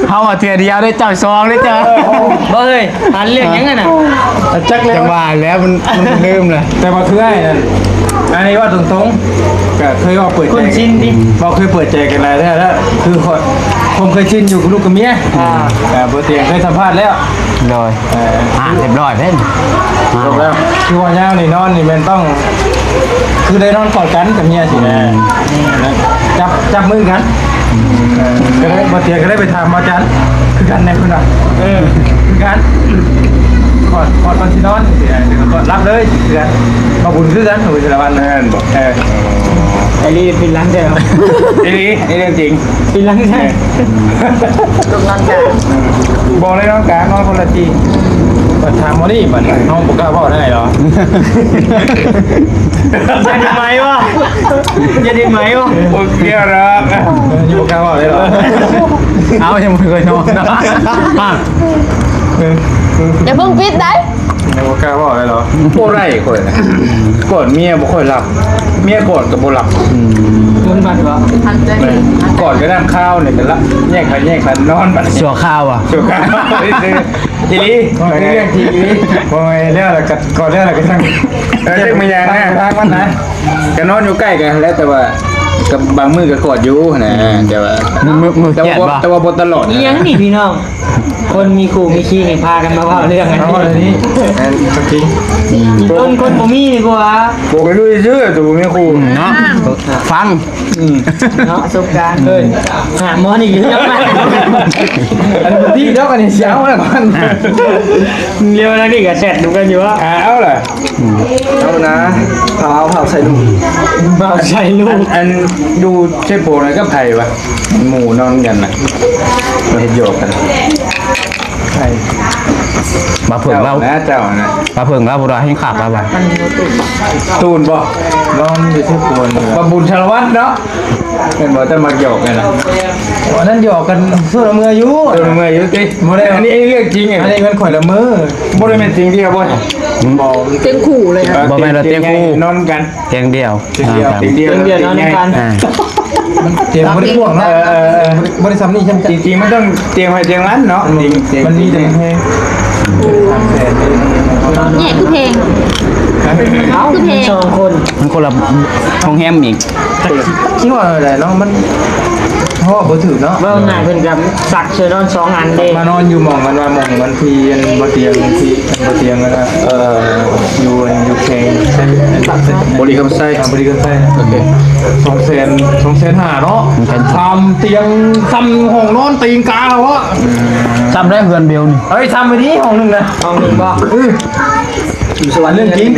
ເຮົາວ່າເທື່ອດຽວເດ້ ເຈົ້າສອງເດ້ເຈົ້າ ບໍ່ເອີຍ ອັນເລື່ອງຫຍັງຫັ້ນນະ ຈັກແລ້ວ ຈັງຫວະແລ້ວ ມັນ ມັນລືມແລ້ວ ແຕ່ວ່າຄືອ້າຍນັ້ນ ອັນນີ້ເວົ້າຕົງໆ ກະເຄີຍເວົ້າເປີດໃຈ ຄົນຊິນຕິ ເວົ້າເຄີຍເປີດໃຈກັນຫຼາຍເທື່ອແລ້ວ ຄືຂ້ອຍ ຄວາມເຄີຍຊິນຢູ່ກັບລູກກັບເມຍ ອ່າ ກະບໍ່ຕຽງເຄີຍສຳພາດແລ້ວ ໂດຍ ເອີ ອ່າ ຮຽບຮ້ອຍເດ້ ຈົບແລ້ວ ຄືວ່າຍາມນີ້ນອນນີ້ແມ່ນຕ້ອງ ຄືໄດ້ນອນກອດກັນກັບເມຍຊີ້ນະ ຈັບ ຈັບມືກັນ ເອີ ກໍໄດ້ ບໍ່ເຕີຍກໍໄດ້ໄປຖາມອາຈານຄືກັນແດ່ເພິ່ນວ່າ ເອີ ຄືກັນ ກອດ ກອດກ່ອນຊິນອນ ເອີ ກໍກອດຫຼັບເລີຍຄືກັນ ເວົ້າບຸນຄືກັນ ເອີ ສາລະວັນ ແມ່ນບໍ່ ເອີ ອີ່ຫຼີ ປິ່ນຫຼັງແທ້ ອີ່ຫຼີ ນີ້ເລື່ອງຈິງ ປິ່ນຫຼັງແທ້ ເອີ ບໍ່ໄດ້ນອນກາງ ນອນຄົນລະທີ່ ບັດຖາມບໍ່ນີ້ ບັດເຮົາບໍ່ກ້າເວົ້າໄດ້ດອກ ຢ່າໄດ້ໄໝວະ ຢ່າໄດ້ໄໝວະ ບໍ່ກ່ຽວດອກ ເອີ ຍັງບໍ່ກ້າເວົ້າໄດ້ດອກ ເອົາ ຍັງບໍ່ເຄີຍນອນເນາະ ຢ່າເພິ່ງປິດໄດ໋ ຍັງບໍ່ກ້າເວົ້າໄດ້ດອກ ບໍ່ໄດ້ຂ້ອຍນະ ກອດເມຍບໍ່ຄ່ອຍຫຼັບ ເມຍກອດກໍບໍ່ຫຼັບ ອືມ ເບິ່ງບັດວ່າ ແມ່ນ ກອດກໍນຳຄາວນີ້ກໍຫຼັບ ແຍກໄປແຍກກັນນອນບັດນີ້ ຊົ່ວຄາວອະ ຊົ່ວຄາວ ອີ່ຫຼີ ເລື່ອງຈິງອີ່ຫຼີ ບໍ່ແມ່ນແລ້ວລະກໍ ກອດແລ້ວລະກໍຊ່າງ ເອີ ຈັກແມ່ນຫຍັງນະ ທາງມັນນະ ກໍນອນຢູ່ໃກ້ກັນແຫຼະ ແຕ່ວ່າ ກໍບາງມື້ກໍກອດຢູ່ນະ ແຕ່ວ່າ ມື້ ມື້ ແຕ່ວ່າບໍ່ ແຕ່ວ່າບໍ່ຕະຫຼອດ ອີ່ຫຍັງນີ້ພີ່ນ້ອງ ຄົນມີຄູ່ມີຄີນີ້ພາກັນມາເວົ້າເລື່ອງອັນ ເອົາ ອັນນີ້ ອັນນີ້ ເອີ ມີຕົ້ນຄົນບໍ່ມີດີກວ່າ ບອກໃຫ້ຮູ້ຊື່ ແຕ່ບໍ່ມີຄູ່ເນາະ ຟັງ ອືມ ເນາະ ປະສົບການ ເອີ ຫາໝໍນີ້ຢູ່ນຳມັນ ອັນນີ້ດອກ ອັນນີ້ຊິເອົາແລ້ວມັນ ລຽວນາງນີ້ກໍແຊດນຳກັນຢູ່ວ່າ ອ່າ ເອົາລະ ເອົານະ ເຜົາ ເຜົາໃສ່ລູກ ເຜົາໃສ່ລູກ ອັນ ອັນຢູ່ເຊໂປນະກັບໃຜວະ ໝູ່ນອນກັນນະ ມາເຮັດຫຍອກກັນ ໃຜ ມາເຜິ້ງລາວ ເຈົ້ານະ ມາເຜິ້ງລາວ ບໍ່ໄດ້ໃຫ້ຄັກລາວວ່າ ຕູນບໍ່ ນອນຢູ່ເຊໂປນ ບັກບຸນສາລະວັດເນາະ ແມ່ນບໍ່ ແຕ່ມັກຫຍອກກັນນະ ອັນນັ້ນຫຍອກກັນ ເຊິ່ງລະເມີຢູ່ ເຊິ່ງລະເມີຢູ່ຕິ ບໍ່ໄດ້ ອັນນີ້ເລື່ອງຈິງ ອັນນີ້ແມ່ນຂ້ອຍລະເມີ ບໍ່ໄດ້ແມ່ນຕຽງດຽວບໍ່ ບໍ່ ຕຽງຄູ່ເລີຍ ບໍ່ແມ່ນວ່າຕຽງຄູ່ ນອນກັນ ຕຽງດຽວ ຕຽງດຽວ ອ່າ ຕຽງດຽວ ຕຽງດຽວນອນກັນ ອ່າ ຕຽງບໍ່ໄດ້ກວ້າງເນາະ ເອີ ບໍ່ໄດ້ ບໍ່ໄດ້ຊ່ຳນີ້ຊ່ຳນັ້ນ ຈິງໆ ມັນຕ້ອງຕຽງໃຜຕຽງມັນເນາະ ມັນມີແຕ່ແຮງ ແຍກຄືແພງ ເອົ້າ ຄືແພງ ສອງຄົນ ມັນຄົນລະໂຮງແຮມອີກ ຈັກຊິວ່າແນວໃດເນາະ ມັນ ເຮົາເວົ້າບໍ່ຖືກເນາະ ເວົ້າງ່າຍເພິ່ນກໍສັກຊ່ວຍນອນສອງອັນເດ້ ມານອນຢູ່ໝ່ອງ ອັນວ່າໝ່ອງ ອັນທີ່ ອັນບໍ່ຕຽງ ອັນທີ່ ອັນບໍ່ຕຽງ ອັນວ່າ ເອີ ຢູ່ ຢູ່ແຂວງບໍລິຄຳໄຊ ອ່າ ບໍລິຄຳໄຊ ໂອເຄ ສອງແສນ ສອງແສນຫ້າເນາະ ສອງແສນ ສາມຕຽງ ສ່ຳຫ້ອງນອນຕີນກາເນາະ ອືມ ສ່ຳໄດ້ເຮືອນເບວນີ້ ເອີຍ ສ່ຳໄປນີ້ຫ້ອງໜຶ່ງນະ ຫ້ອງໜຶ່ງບໍ່ ອື ຢູ່ສະຫວັນເລື່ອງຈິງ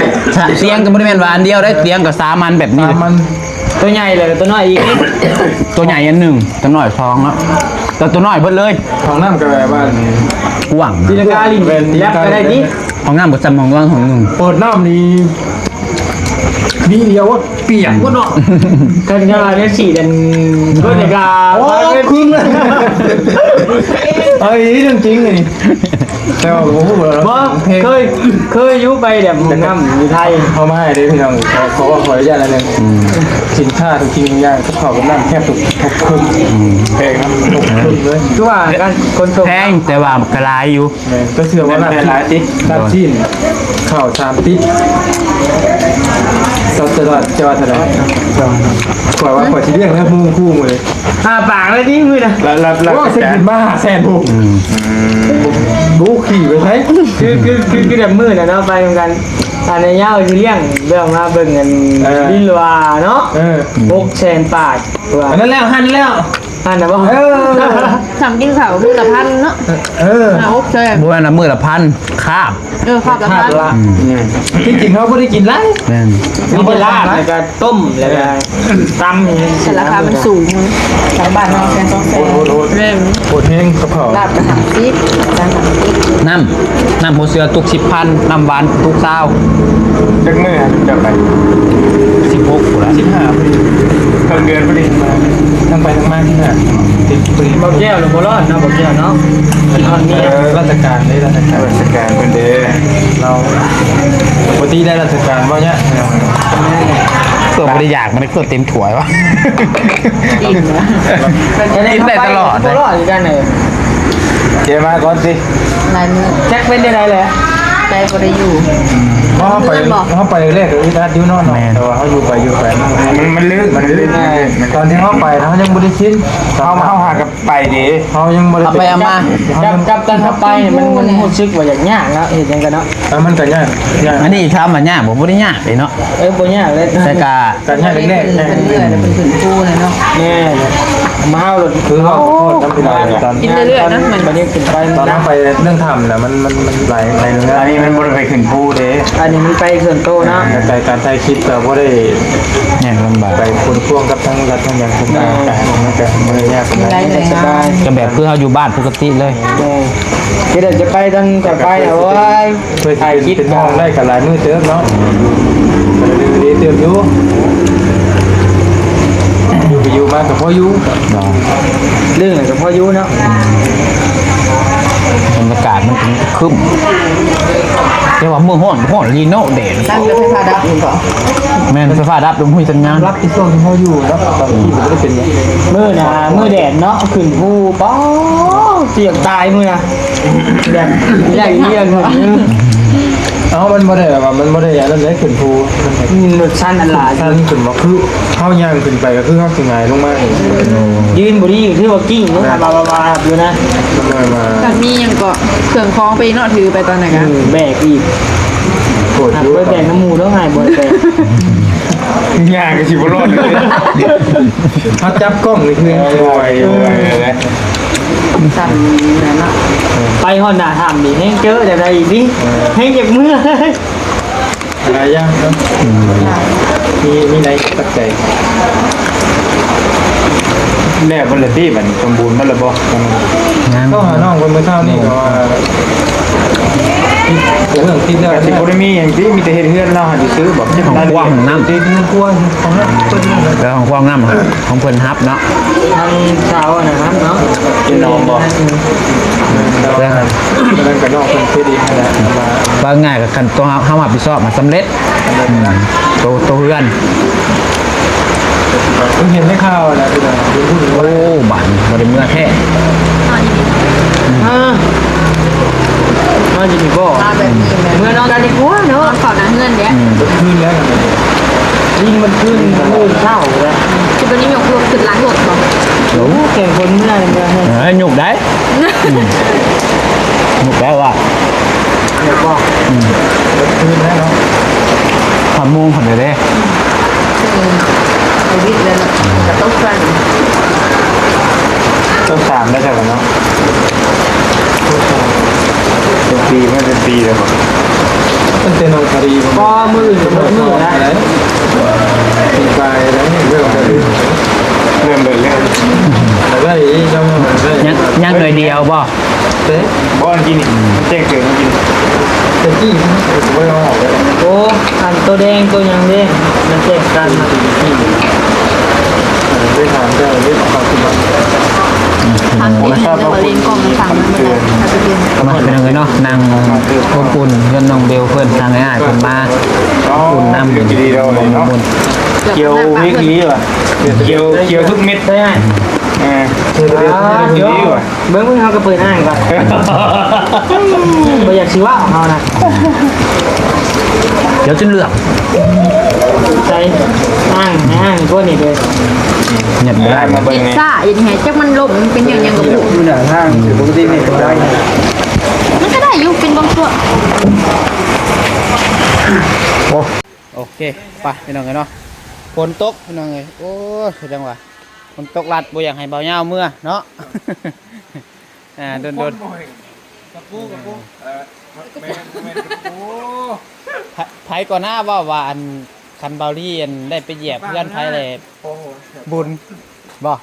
ຕຽງກໍບໍ່ໄດ້ແມ່ນວ່າອັນດຽວໄດ໋ ຕຽງກໍສາມອັນແບບນີ້ ສາມອັນ ຕົວໃຫຍ່ແລ້ວກໍຕົວນ້ອຍອີກ ຕົວໃຫຍ່ອັນໜຶ່ງ ຕົວນ້ອຍສອງເນາະ ແຕ່ຕົວນ້ອຍເບິດເລີຍ ຫ້ອງນ້ຳກໍແບບວ່າກວ້າງ ຕີລັງກາຫຼິ້ນແລັບກໍໄດ້ຕິ ຫ້ອງນ້ຳກໍສ່ຳຫ້ອງນອນຫ້ອງໜຶ່ງ ເປີດນ້ຳນີ້ ວິດຽວປຽກໝົດເນາະ ຄັນ ຄັນວ່າແນວສີນັ້ນ ເພິ່ນກໍ ໂອ້ ຄຶ້ງເລີຍ ເອີຍ ເລື່ອງຈິງນີ້ ແຕ່ວ່າບໍ່ຮູ້ແລ້ວ ບໍ່ ເຄີຍ ເຄີຍຢູ່ໄປແບບຫ້ອງນ້ຳຢູ່ໄທ ເອົາມາໃຫ້ເດ້ພີ່ນ້ອງ ຂໍ ຂໍ ຂໍອະນຸຍາດໜ້ອຍໜຶ່ງ ອືມ ສິນຄ້າທຸກສິ່ງທຸກຢ່າງ ກັບເຂົ້າກັບນ້ຳແທບທຸກ ທຸກເຄິ່ງ ອືມ ແພງນະ ທຸກເຄິ່ງເລີຍ ຄືວ່າການຂົນສົ່ງ ແພງ ແຕ່ວ່າກໍຫຼາຍຢູ່ ແມ່ນ ກໍເຊື່ອວ່າລາບຊີ້ນ ລາບຊີ້ນ ເຂົ້າສາມຕິບ ເຈົ້າ ເຈົ້າ ເຈົ້າວ່າເທົ່າໃດ? ຂ້ອຍວ່າຂ້ອຍຊິລ້ຽງແລ້ວ ໝູ່ຄູ່ມື້ນີ້ ອ້າປາກເລີຍຕິມື້ນະ ລາບ ລາບ ໂອ້ຍ ຊິກິນມາຫ້າແສນພຸ້ນ ອືມ ບໍ່ຂີ່ໄປໃສ ຄື ຄື ຄື ຄືແບບມື້ນະເນາະ ໄປນຳກັນ ອັນຍາວຊິລ້ຽງ ເລື່ອງມາເບິ່ງອັນ ເອີ ວິນລາວາເນາະ ເອີ ຫົກແສນປາຍ ອັນນັ້ນແລ້ວ ຫັ້ນແລ້ວ ອັນນະບໍ່? ເອີ ຊ່ຳກິນເຂົ້າມື້ລະພັນເນາະ. ເອີ ຫ້າຫົກແສນ ບໍ່ແມ່ນວ່າມື້ລະພັນ ຄາບ ເອີ ຄາບລະພັນ. ອືມ ທີ່ຈິງເຮົາບໍ່ໄດ້ກິນຫຼາຍ ແມ່ນ ມີແຕ່ລາບ ແລ້ວກໍຕົ້ມ ແລ້ວກໍ ຕຳ ແຕ່ລາຄາມັນສູງ ທາງບ້ານເຮົາແສນສອງແສນ. ໂຫດໆ ແມ່ນ ໂຫດແຮງກັບເຂົາ. ລາບກໍສາມສິບ ຈານສາມສິບ. ນ້ຳ ນ້ຳຫົວເສືອຕຸກສິບພັນ ນ້ຳຫວານຕຸກຊາວ. ຈັກມື້ເຈົ້າໄປ? ສິບຫົກພຸ້ນລະ ສິບຫ້າພຸ້ນ ເຄິ່ງເດືອນພຸ້ນ. ທັງໄປທັງມາ ສິບຫ້າ ຕິດ ບໍ່ແກ້ວ ບໍ່ລອດເນາະ ບໍ່ແກ້ວເນາະ. ເອີ ລາຊະການເດ້ ລາຊະການ ລາຊະການເພິ່ນເດ້ ລາວ ປົກກະຕິໄດ້ລາຊະການບໍ່ຍະ? ເພື່ອບໍ່ໄດ້ຢາກ ມັນກໍເຕັມຖ້ວຍວະ. ກິນໄດ້ຕະຫຼອດ ບໍ່ລອດຄືກັນເລີຍ. ເຈມາກ່ອນຊິ ຫຼາຍມື້ ຈັກເປັນຈັ່ງໃດແຫຼະ ໄປບໍ່ໄດ້ຢູ່. ເຮົາໄປ ເຮົາໄປແລກໆກໍອຶດອັດຢູ່ເນາະ ແມ່ນ ແຕ່ວ່າເຮົາຢູ່ໄປຢູ່ໄປ ມັນ ມັນລຶກ ມັນລຶກ. ຕອນທີ່ເຮົາໄປນະ ເຮົາຍັງບໍ່ໄດ້ຊິນ ເຮົາ ເຮົາຫາກັບ ໄປເດ້ ເຮົາຍັງບໍ່ໄດ້ ເອົາໄປເອົາມາ ກັບ ກັບຕອນເຮົາໄປນີ້ ມັນ ມັນຮູ້ສຶກວ່າຢາກຍາກເນາະ ເຮັດຫຍັງກໍເນາະ. ເອີ ມັນກໍຍາກ ຍາກ. ອັນນີ້ຖາມວ່າຍາກບໍ່? ບໍ່ໄດ້ຍາກເດ້ເນາະ. ເອີ ບໍ່ຍາກເລີຍ ແຕ່ກະ ກະຍາກແລກໆ ເລື້ອຍໆ ແລ້ວເພິ່ນຂຶ້ນພູແລ້ວເນາະ. ແມ່ນ ມາເຮົາ ຄືເຮົາ ໂອ້ ຕອນ ກິນເລື້ອຍໆນະ ມັນ ບັດນີ້ຂຶ້ນໄປ ຕອນເຮົາໄປເລື່ອງຖ້ຳນະ ມັນ ມັນ ມັນຫຼາຍ ຫຼາຍເລື່ອງ. ອັນນີ້ມັນບໍ່ໄດ້ໄປຂຶ້ນພູເດ້ ອັນນີ້ມັນໄປສ່ວນໂຕເນາະ. ແມ່ນ ແຕ່ການຖ່າຍຄລິບກໍບໍ່ໄດ້ ຍາກລຳບາກ ໄປຄົນພວງກັບທາງລັດທາງຫຍັງ ເອີ ມັນກະ ມັນກະບໍ່ໄດ້ຍາກປານໃດ ສະບາຍ ກໍແບບຄືເຮົາຢູ່ບ້ານປົກກະຕິເລີຍ. ເອີ ທີ່ໄດ້ຈະໄປທາງຈະໄປ ໂອ້ຍ ເພື່ອຊິເປັນ ເປັນຫ້ອງໄດ້ກໍຫຼາຍມື້ເຕີບເນາະ ກໍດີເຕີບຢູ່ ຢູ່ໄປຢູ່ມາກໍພໍຢູ່ເນາະ ເລື່ອງກໍພໍຢູ່ເນາະ. ບັນຍາກາດມັນຄຶ້ມ ແຕ່ວ່າມື້ຮ້ອນ ຮ້ອນອີ່ຫຼີເນາະ ແດດ. ຕັ້ງແຕ່ໄຟຟ້າດັບຢູ່ບໍ່? ແມ່ນ ໄຟຟ້າດັບ ບໍ່ມີສັນຍານ. ຮັບໃນຊ່ວງທີ່ເຮົາຢູ່ເນາະ ຕອນທີ່ບໍ່ໄດ້ເປັນ ມື້ນະ ມື້ແດດເນາະ ຂຶ້ນພູ ປ້າ ສຽງຕາຍມື້ນະ ແບບ ແລ້ວເລື່ອງ ເອົ້າ ມັນບໍ່ໄດ້ແບບວ່າ ມັນບໍ່ໄດ້ອັນນັ້ນເດ້ ຂຶ້ນພູ ມັນຊັນອັນຫຼາຍ ຊັນຂຶ້ນມາ ຄືເຮົາຍ່າງຂຶ້ນໄປກໍຄືເຮົາຊິຫງາຍລົງມາເອງ. ຢືນບໍ່ດີ ຄືວ່າກິ້ງລົງ ແມ່ນ ບາບໆຢູ່ນະ. ມັນມາ ກໍມີຫຍັງກໍເຄື່ອງຂອງໄປອີກເນາະ ຖືໄປຕອນນັ້ນກະ ອືມ ແບກອີກ ໂຫດຢູ່ ຫາກບໍ່ໄດ້ແບກນຳໝູ່ດອກ ຫາຍບໍ່ໄດ້ແບກ ຍ່າງກໍຊິບໍ່ລອດເລີຍ. ເຮົາຈັບກ້ອງນີ້ຄື ໂອ້ຍ ໂອ້ຍ ໂອ້ຍ ສັ່ນເນາະ. ໄປຮອດໜ້າຖ້ຳນີ້ແຮງເຈີແນວໃດອີກນີ້ ເອີ ແຮງຢາກເມືອ. ຫຼາຍຢ່າງເນາະ ອືມ ມີ ມີຫຼາຍປັດໄຈ. ແລ້ວເບິດລະຕິ ບັດນີ້ສົມບູນເບິດລະບໍ່? ຍັງ ໂທຫານ້ອງເພິ່ນມື້ເຊົ້ານີ້ກໍວ່າ ເລື່ອງຕິດແລ້ວ ກໍຊິບໍ່ໄດ້ມີຫຍັງຕິ ມີແຕ່ເຮັດເຮືອນລາວຫັ້ນຊື່ໆບໍ? ເຮັດຫ້ອງຄົວ ຫ້ອງນ້ຳ ຕິດເຮືອນຄົວ ຫ້ອງນ້ຳ ເອີ ຫ້ອງຄົວ ຫ້ອງນ້ຳ ຂອງເພິ່ນຮັບເນາະ ທາງຊາວອັນນັ້ນຮັບເນາະ ເປັນນ້ອງບໍ? ເອີ ເລື່ອງ ເລື່ອງກັບນ້ອງເພິ່ນຄືດີຫັ້ນແຫຼະ ວ່າງ່າຍກໍຄັນຕົວເຮົາ ເຮົາຮັບຜິດຊອບມັນສຳເລັດ ອືມ ໂຕ ໂຕເຮືອນ ເພິ່ນເຫັນໃນຂ່າວແຫຼະ ພີ່ນ້ອງ ໂອ້ ບາດນີ້ບໍ່ໄດ້ເມືອແທ້. ນອນຢູ່ນີ້ ອືມ ນອນຢູ່ນີ້ບໍ່? ມາແບບນີ້ແມ່ນ ເມືອນອນກັນດີກວ່າເນາະ ນອນເຂົ້າໜ້າເຮືອນເດ້ ອືມ ເບິດຄືນແລ້ວ ຍິງມັນຄືນມື້ເຊົ້າແລ້ວ ຊິບໍ່ໄດ້ຍົກລົງຂຶ້ນຫຼັງລົດບໍ່? ໂອ້ ແຂ່ງຄົນເມືອ ເມືອ ເອີ ຍົກໄດ້ ອືມ ຍົກໄດ້ວ່າ ແມ່ນບໍ່? ອືມ ຄືນແລ້ວເນາະ ຮອດໂມງພຸ້ນແລ້ວເດ້ ອືມ ໂຄວິດແລ້ວເນາະ ກະຕົກສັ່ນ ຕົກສາມແລ້ວເຈົ້າເນາະ ເປັນປີ ມັນເປັນປີແລ້ວບໍ່? ຕັ້ງແຕ່ນ້ອງຄາຣີ ພໍມື້ອື່ນກະໝົດມື້ແລ້ວ ປີກາຍແລ້ວ ເລີ່ມ ເລີ່ມເບີດແລ້ວ ໄດ້ອີກ ຍັງ ຍັງໜ່ວຍດຽວບໍ່? ເດ້ ບໍ່ ອັນກິນນີ້ ແຈ້ງເຕືອນກິນ ແຕ່ກີ້ມັນບໍ່ໄດ້ເອົາອອກເດ້ ໂອ້ ອັນໂຕແດງໂຕຫຍັງເດ້ ມັນແຕກຕ່າງກັນ ໄດ້ຖາມເຈົ້າເດ້ ເອົາເຂົ້າກິນບໍ່ ທາງກິນ ເອີ ເລີຍບໍ່ເລີຍ ກ່ອງມັນສັ່ງມັນບໍ່ໄດ້ ມາ ພີ່ນ້ອງເອີຍເນາະ ນັ່ງອົບອຸ່ນເຮືອນນ້ອງເບວເພິ່ນ ທາງອ້າຍເພິ່ນມາ ອໍ ອຸ່ນນຳ ດີໆເນາະ ອົບອຸ່ນ ກ່ຽວເວກອີ່ຫຼີວ່າ ກ່ຽວ ກ່ຽວທຸກເມັດ ເອີ ກ່ຽວທຸກເມັດ ດີວ່າ ເບິ່ງ ເບິ່ງ ເຮົາກໍເປີດອ່າງກ່ອນ ບໍ່ຢາກຊິເວົ້າເຮົານະ ດຽວຈົນເຫຼືອກ ໃສ່ອ່າງ ໃຫ້ອ່າງພວກນີ້ເດີ ຫຍັບບໍ່ໄດ້ ມາເບິ່ງນີ້ ເຮັດຊ້າຢູ່ນີ້ ຈັກມັນລົ້ມ ມັນເປັນຫຍັງຫຍັງກໍບໍ່ຮູ້ ຢູ່ໜ້າທາງ ຊິປົກກະຕິນີ້ກໍໄດ້ ມັນກໍໄດ້ຢູ່ ເປັນບາງຊ່ວງ ໂອ້ ໂອເຄ ໄປພີ່ນ້ອງເອີຍເນາະ ຝົນຕົກພີ່ນ້ອງເອີຍ ໂອ້ຍ ຄືຈັ່ງວ່າ ຝົນຕົກລັດບໍ່ຢາກໃຫ້ເບົາຍາວເມືອເນາະ. ອ່າ ດົນໆ ກະປູ ກະປູ ເອີ ແມ່ນ ແມ່ນກະປູ. ໃຜ ໃຜກ່ອນໜ້າເວົ້າວ່າ ອັນ ຄັນເບົາລີ ອັນ ໄດ້ໄປຢຽບເຮືອນໃຜແລ້ວບຸນບໍ່?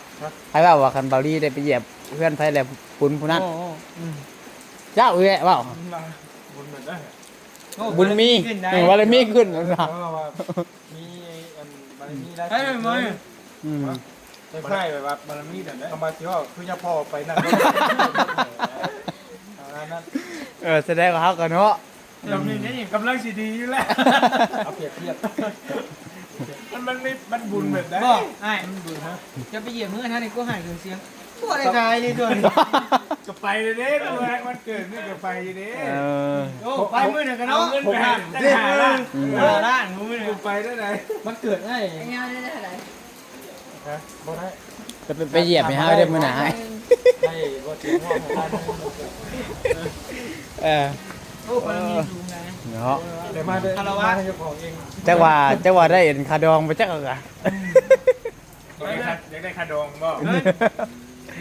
ໃຜເວົ້າວ່າ ຄັນເບົາລີໄດ້ໄປຢຽບເຮືອນໃຜແລ້ວບຸນຜູ້ນັ້ນ? ໂອ້ ອືມ ເຈົ້າອີກແຫຼະເວົ້າ ບຸນແມ່ນໄດ້ ໂອ້ ບຸນມີ ບາລະມີຂຶ້ນໄດ໋ ເອີ ບາລະມີຂຶ້ນ ເພາະວ່າ ມີອັນບາລະມີຫຼາຍ ເອີ ມື້ ອືມ ຄ້າຍໆແບບວ່າບາລະມີແບບໃດ ຄຳວ່າຊິເວົ້າຄືຍາພໍ່ໄປນັ້ນ ປະມານນັ້ນ. ເອີ ສະແດງວ່າເຮົາກໍເນາະ ດຳນີ້ນີ້ກຳລັງຊິດີຢູ່ແລ້ວ ເອົາປຽບທຽບ ມັນ ມັນມີ ມັນບຸນແບບໃດ? ບໍ່ ອ້າຍ ມັນບຸນ ຮະ ຈະໄປຢຽບເຮືອນຫັ້ນນີ້ ກູໃຫ້ຂຶ້ນສຽງ ບໍ່ໄດ້ຂາຍເລີຍຕົວນີ້ ກະໄປເລີຍເດ້ ວັນເກີດນີ້ກະໄປຢູ່ເດ້. ເອີ ໂອ້ ໄປມື້ນັ້ນກະເນາະ ເອົາເງິນໄປໃຫ້ ເອີ ຫ້າລ້ານ ມື້ນີ້ໄປໄດ້ໃດ ວັນເກີດອ້າຍ ຍາວໄດ້ເທົ່າໃດ? ຮະ ບໍ່ໄດ້ ຈະໄປ ໄປຢຽບໃຫ້ເຮົາເດີ້ມື້ໜ້າ ໄດ້ບໍ່ເຖິງຮ້ອຍ ເອີ ໂອ້ ບາລະມີສູງນະ ເນາະ ແຕ່ມາເດີ ຄາລະວະ ມາເຈົ້າຂອງເອງ ຈັກວ່າ ຈັກວ່າໄດ້ອັນຄ່າດອງບໍ່ຈັກກະ ອືມ ຢາກໄດ້ຄ່າ ຢາກໄດ້ຄ່າດອງບໍ່? ເອີ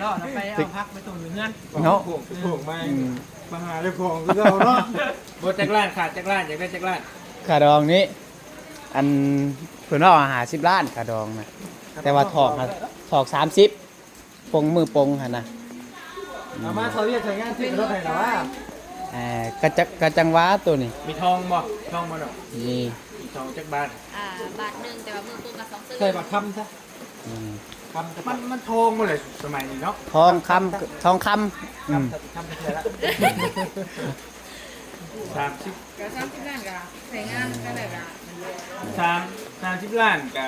ລໍລະໄປເອົາຜັກໄປຕົ້ມຢູ່ເຮືອນເນາະ ປູກ ປູກໄມ້ ອືມ ມາຫາເຈົ້າຂອງຄືເກົ່າເນາະ. ບໍ່ ຈັກລ້ານ ຂາດຈັກລ້ານ ຢາກໄດ້ຈັກລ້ານ? ຄ່າດອງນີ້ ອັນ ເພິ່ນເວົ້າຫ້າສິບລ້ານຄ່າດອງນະ ແຕ່ວ່າຖອກ ຖອກສາມສິບ ປົງ ມື້ປົງຫັ້ນນະ. ເອົາມາເຂົ້າວຽກໃຊ້ງານ ຊື້ລົດໃຫ້ລະວ່າ ເອີ ກະຈັກ ກະຈັງຫວາໂຕນີ້ ມີທອງບໍ່? ທອງບໍ່ເນາະ? ມີ ມີທອງຈັກບາດ? ອ່າ ບາດໜຶ່ງ ແຕ່ວ່າມື້ປຸງກະສອງສະຫຼຶງ ໃສ່ບາດຄຳຊະ ອືມ ຄຳ ມັນ ມັນທອງໝົດແຫຼະສະໄໝນີ້ເນາະ ທອງຄຳ ທອງຄຳ ຄຳ ອືມ ຄຳແທ້ໆລະ ສາມສິບ ກະສາມສິບລ້ານກະໃຊ້ງານກະໄດ້ລະ ສາມ ສາມສິບລ້ານກະ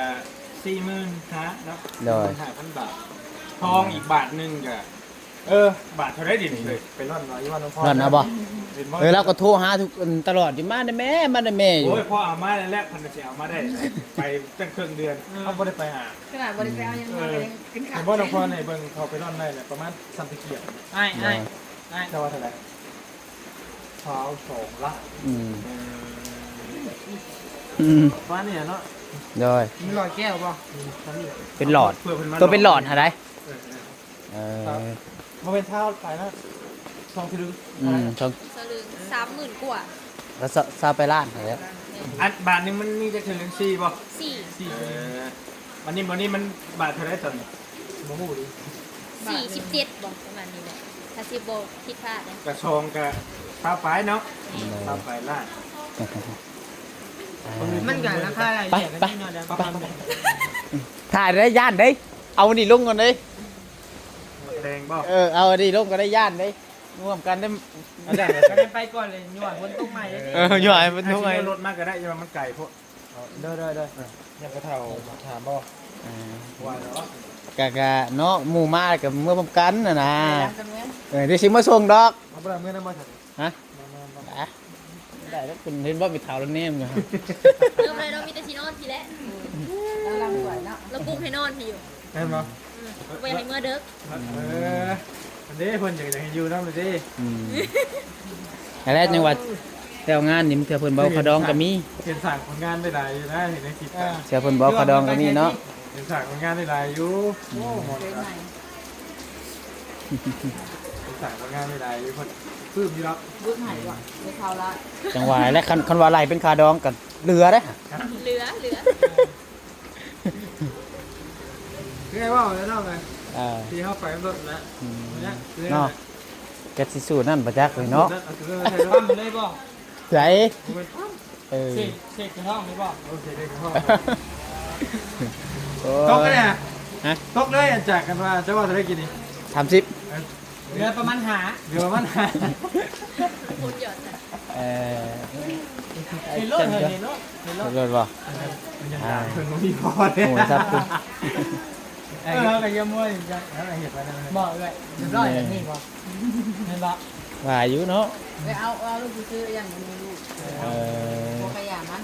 ສີ່ໝື່ນຫ້າເນາະ ໂດຍ ສີ່ໝື່ນຫ້າພັນບາດ ທອງອີກບາດໜຶ່ງກະ ເອີ ບາດເທົ່າໃດດຽວນີ້ເອີຍ? ໄປລ່ອນເອົາຢູ່ບ້ານນ້ອງພອນ ລ່ອນເອົາບໍ່? ເຫັນບໍ່? ເອີ ລາວກໍໂທຫາທຸກ ອືມ ຕະຫຼອດຢູ່ ມາແດ່ແມ່ ມາແດ່ແມ່ຢູ່. ໂອ້ຍ ພໍເອົາມາແລ້ວ ເພິ່ນກະຊິເອົາມາໄດ້ ໄປຕັ້ງເຄິ່ງເດືອນ ເອີ ເຮົາບໍ່ໄດ້ໄປຫາ ຂະໜາດບໍ່ໄດ້ໄປເອົາຫຍັງມາ ເອີ ກໍຍັງກິນຂ້າວ ເຫັນບໍ່ນ້ອງພອນ ໃຫ້ເບິ່ງເຂົາໄປລ່ອນໄດ້ແຫຼະ ປະມານສາມຕະກຽບ ອ້າຍ ອ້າຍ ອ້າຍ ເຈົ້າວ່າເທົ່າໃດ? ຊາວສອງລ້ານ ອືມ ເອີ ອືມ ປະມານນີ້ແຫຼະເນາະ ໂດຍ ມີຮ້ອຍແກ້ວບໍ່? ອືມ ເປັນຫຼອດ ເພື່ອເພິ່ນມາ ໂຕເປັນຫຼອດຫັ້ນໃດ ເອີ ເອີ ບໍ່ແມ່ນຊາວປາຍນະ ສອງສະລຶງ ອືມ ສອງສະລຶງ ສາມໝື່ນກວ່າ ແລ້ວຊາວ ຊາວປາຍລ້ານຫັ້ນແຫຼະ ແມ່ນ ອັນບາດໜຶ່ງມັນມີຈັກສະລຶງ ສີ່ບໍ່? ສີ່ ສີ່ ເອີ ບັດນີ້ ບັດນີ້ມັນບາດເທົ່າໃດຕອນນີ້? ບໍ່ຮູ້ເດ ສີ່ສິບເຈັດບໍ່ ປະມານນີ້ແຫຼະ ຖ້າຊິບໍ່ຜິດພາດເດ້ ກະສອງກະຊາວປາຍເນາະ ແມ່ນ ຊາວປາຍລ້ານ ມັນກະລາຄາໄລ່ເລ່ຍກັນເນາະ ປະມານ ຖ້າໄດ້ຢ້ານເດ້ ເອົາອັນນີ້ລົງກ່ອນເດ້ ແດງບໍ່? ເອີ ເອົາອັນນີ້ລົງກໍໄດ້ ຢ້ານເດ້ ຮ່ວມກັນເດ້ ອາຈານ ກະໄດ້ໄປກ່ອນເລີຍ ຍ້ອນຝົນຕົກໃໝ່ເດ້ ເອີ ຍ້ອນຝົນຕົກໃໝ່ ຂີ່ລົດມາກະໄດ້ ຢ່າວ່າມັນໄກໂພດ ເອີ ໂດຍໆໆ ເອີ ຍັງກະເຖົ້າຖາມບໍ່? ເອີ ວ່າແລ້ວ ກະ ກະເນາະ ໝູ່ມາກະເມືອພ້ອມກັນຫັ້ນນະ ເອີ ດຽວຊິມາສົ່ງດອກ ເອົາບໍ່ໄດ້ເມືອນຳບໍ່ຊັ້ນ? ຮະ? ມາ ມາ ມາ ໄດ້ແລ້ວ ເຫັນບໍ່ ມີເຖົ້າແລ້ວແນມຢູ່ ເລີ່ມເລີຍເນາະ ມີແຕ່ຊິນອນພີ້ແຫຼະ ລາວລຳສວຍເນາະ ລາວກຸ້ມໃຫ້ນອນພີ້ຢູ່ ແມ່ນບໍ່? ອືມ ບໍ່ຢາກໃຫ້ເມືອເດິກ ເອີ ອັນເດ້ ເພິ່ນຢາກ ຢາກໃຫ້ຢູ່ນຳເດ້ ອືມ ຫັ້ນແຫຼະ ຈັ່ງວ່າແຕ່ວງານນີ້ ເທື່ອເພິ່ນບໍ່ເອົາຄ່າດອງກໍມີ ເຫັນສ້າງຜົນງານໄດ້ຫຼາຍຢູ່ນະ ເຫັນໃນຄລິບ ເອີ ເທື່ອເພິ່ນບໍ່ເອົາຄ່າດອງກໍມີເນາະ ເຫັນສ້າງຜົນງານໄດ້ຫຼາຍຢູ່ ໂອ້ ມ່ວນ ເປັນສ້າງຜົນງານໄດ້ຫຼາຍຢູ່ ເພິ່ນສ້າງຜົນງານໄດ້ຫຼາຍຢູ່ ເພິ່ນປຶ້ມຢູ່ດອກ ບຸນໃຫ້ວ່າໄດ້ເຂົ້າລະ ຈັ່ງວ່າແຫຼະ ຄັນ ຄັນວ່າໄລ່ເປັນຄ່າດອງກໍເຫຼືອເດ້ ເຫຼືອ ເຫຼືອ ຄືໄອ້ເວົ້າແລ້ວເນາະ ເອີ ທີ່ເຮົາໄປລົດນະ ອືມ ເນາະ ຈັກຊິສູ້ນັ້ນບໍ່ຈັກເລີຍເນາະ ເອີ ເອີ ໃສ່ລົດ ປ້ຳເລີຍບໍ່? ໃສ ບໍ່ແມ່ນປ້ຳ ເອີ ເສກ ເສກກະທ້ອງນີ້ບໍ່? ໂອເຄ ເສກກະທ້ອງ ໂອ້ຍ ຕົກເລີຍ ຮະ? ຕົກເລີຍ ອັນຈາກກັນວ່າ ເຈົ້າວ່າເທົ່າໃດກີ້ນີ້? ສາມສິບ ເອີ ເຫຼືອປະມານຫ້າ ເຫຼືອປະມານຫ້າ ເອີ ເຫັນລົດ ເຫັນລົດ ເຫັນລົດ ເຫັນລົດບໍ່? ມັນຍັງ ອ່າ ເພິ່ນບໍ່ມີພໍເດ້ ໂອ້ຍ ຊັບ ເອີ ເຮົາກະຢ້ຽມມວຍ ເຮົາກະເຮັດໄວ້ນຳ ບໍ່ເອື້ອຍ ຮຽບຮ້ອຍແບບນີ້ບໍ່? ແມ່ນບໍ່? ວ່າຢູ່ເນາະ ໄປເອົາ ເອົາລູກຊື່ໆ ຢ່າງບໍ່ມີລູກ ເອີ ຜົວກະຢ່າມັນ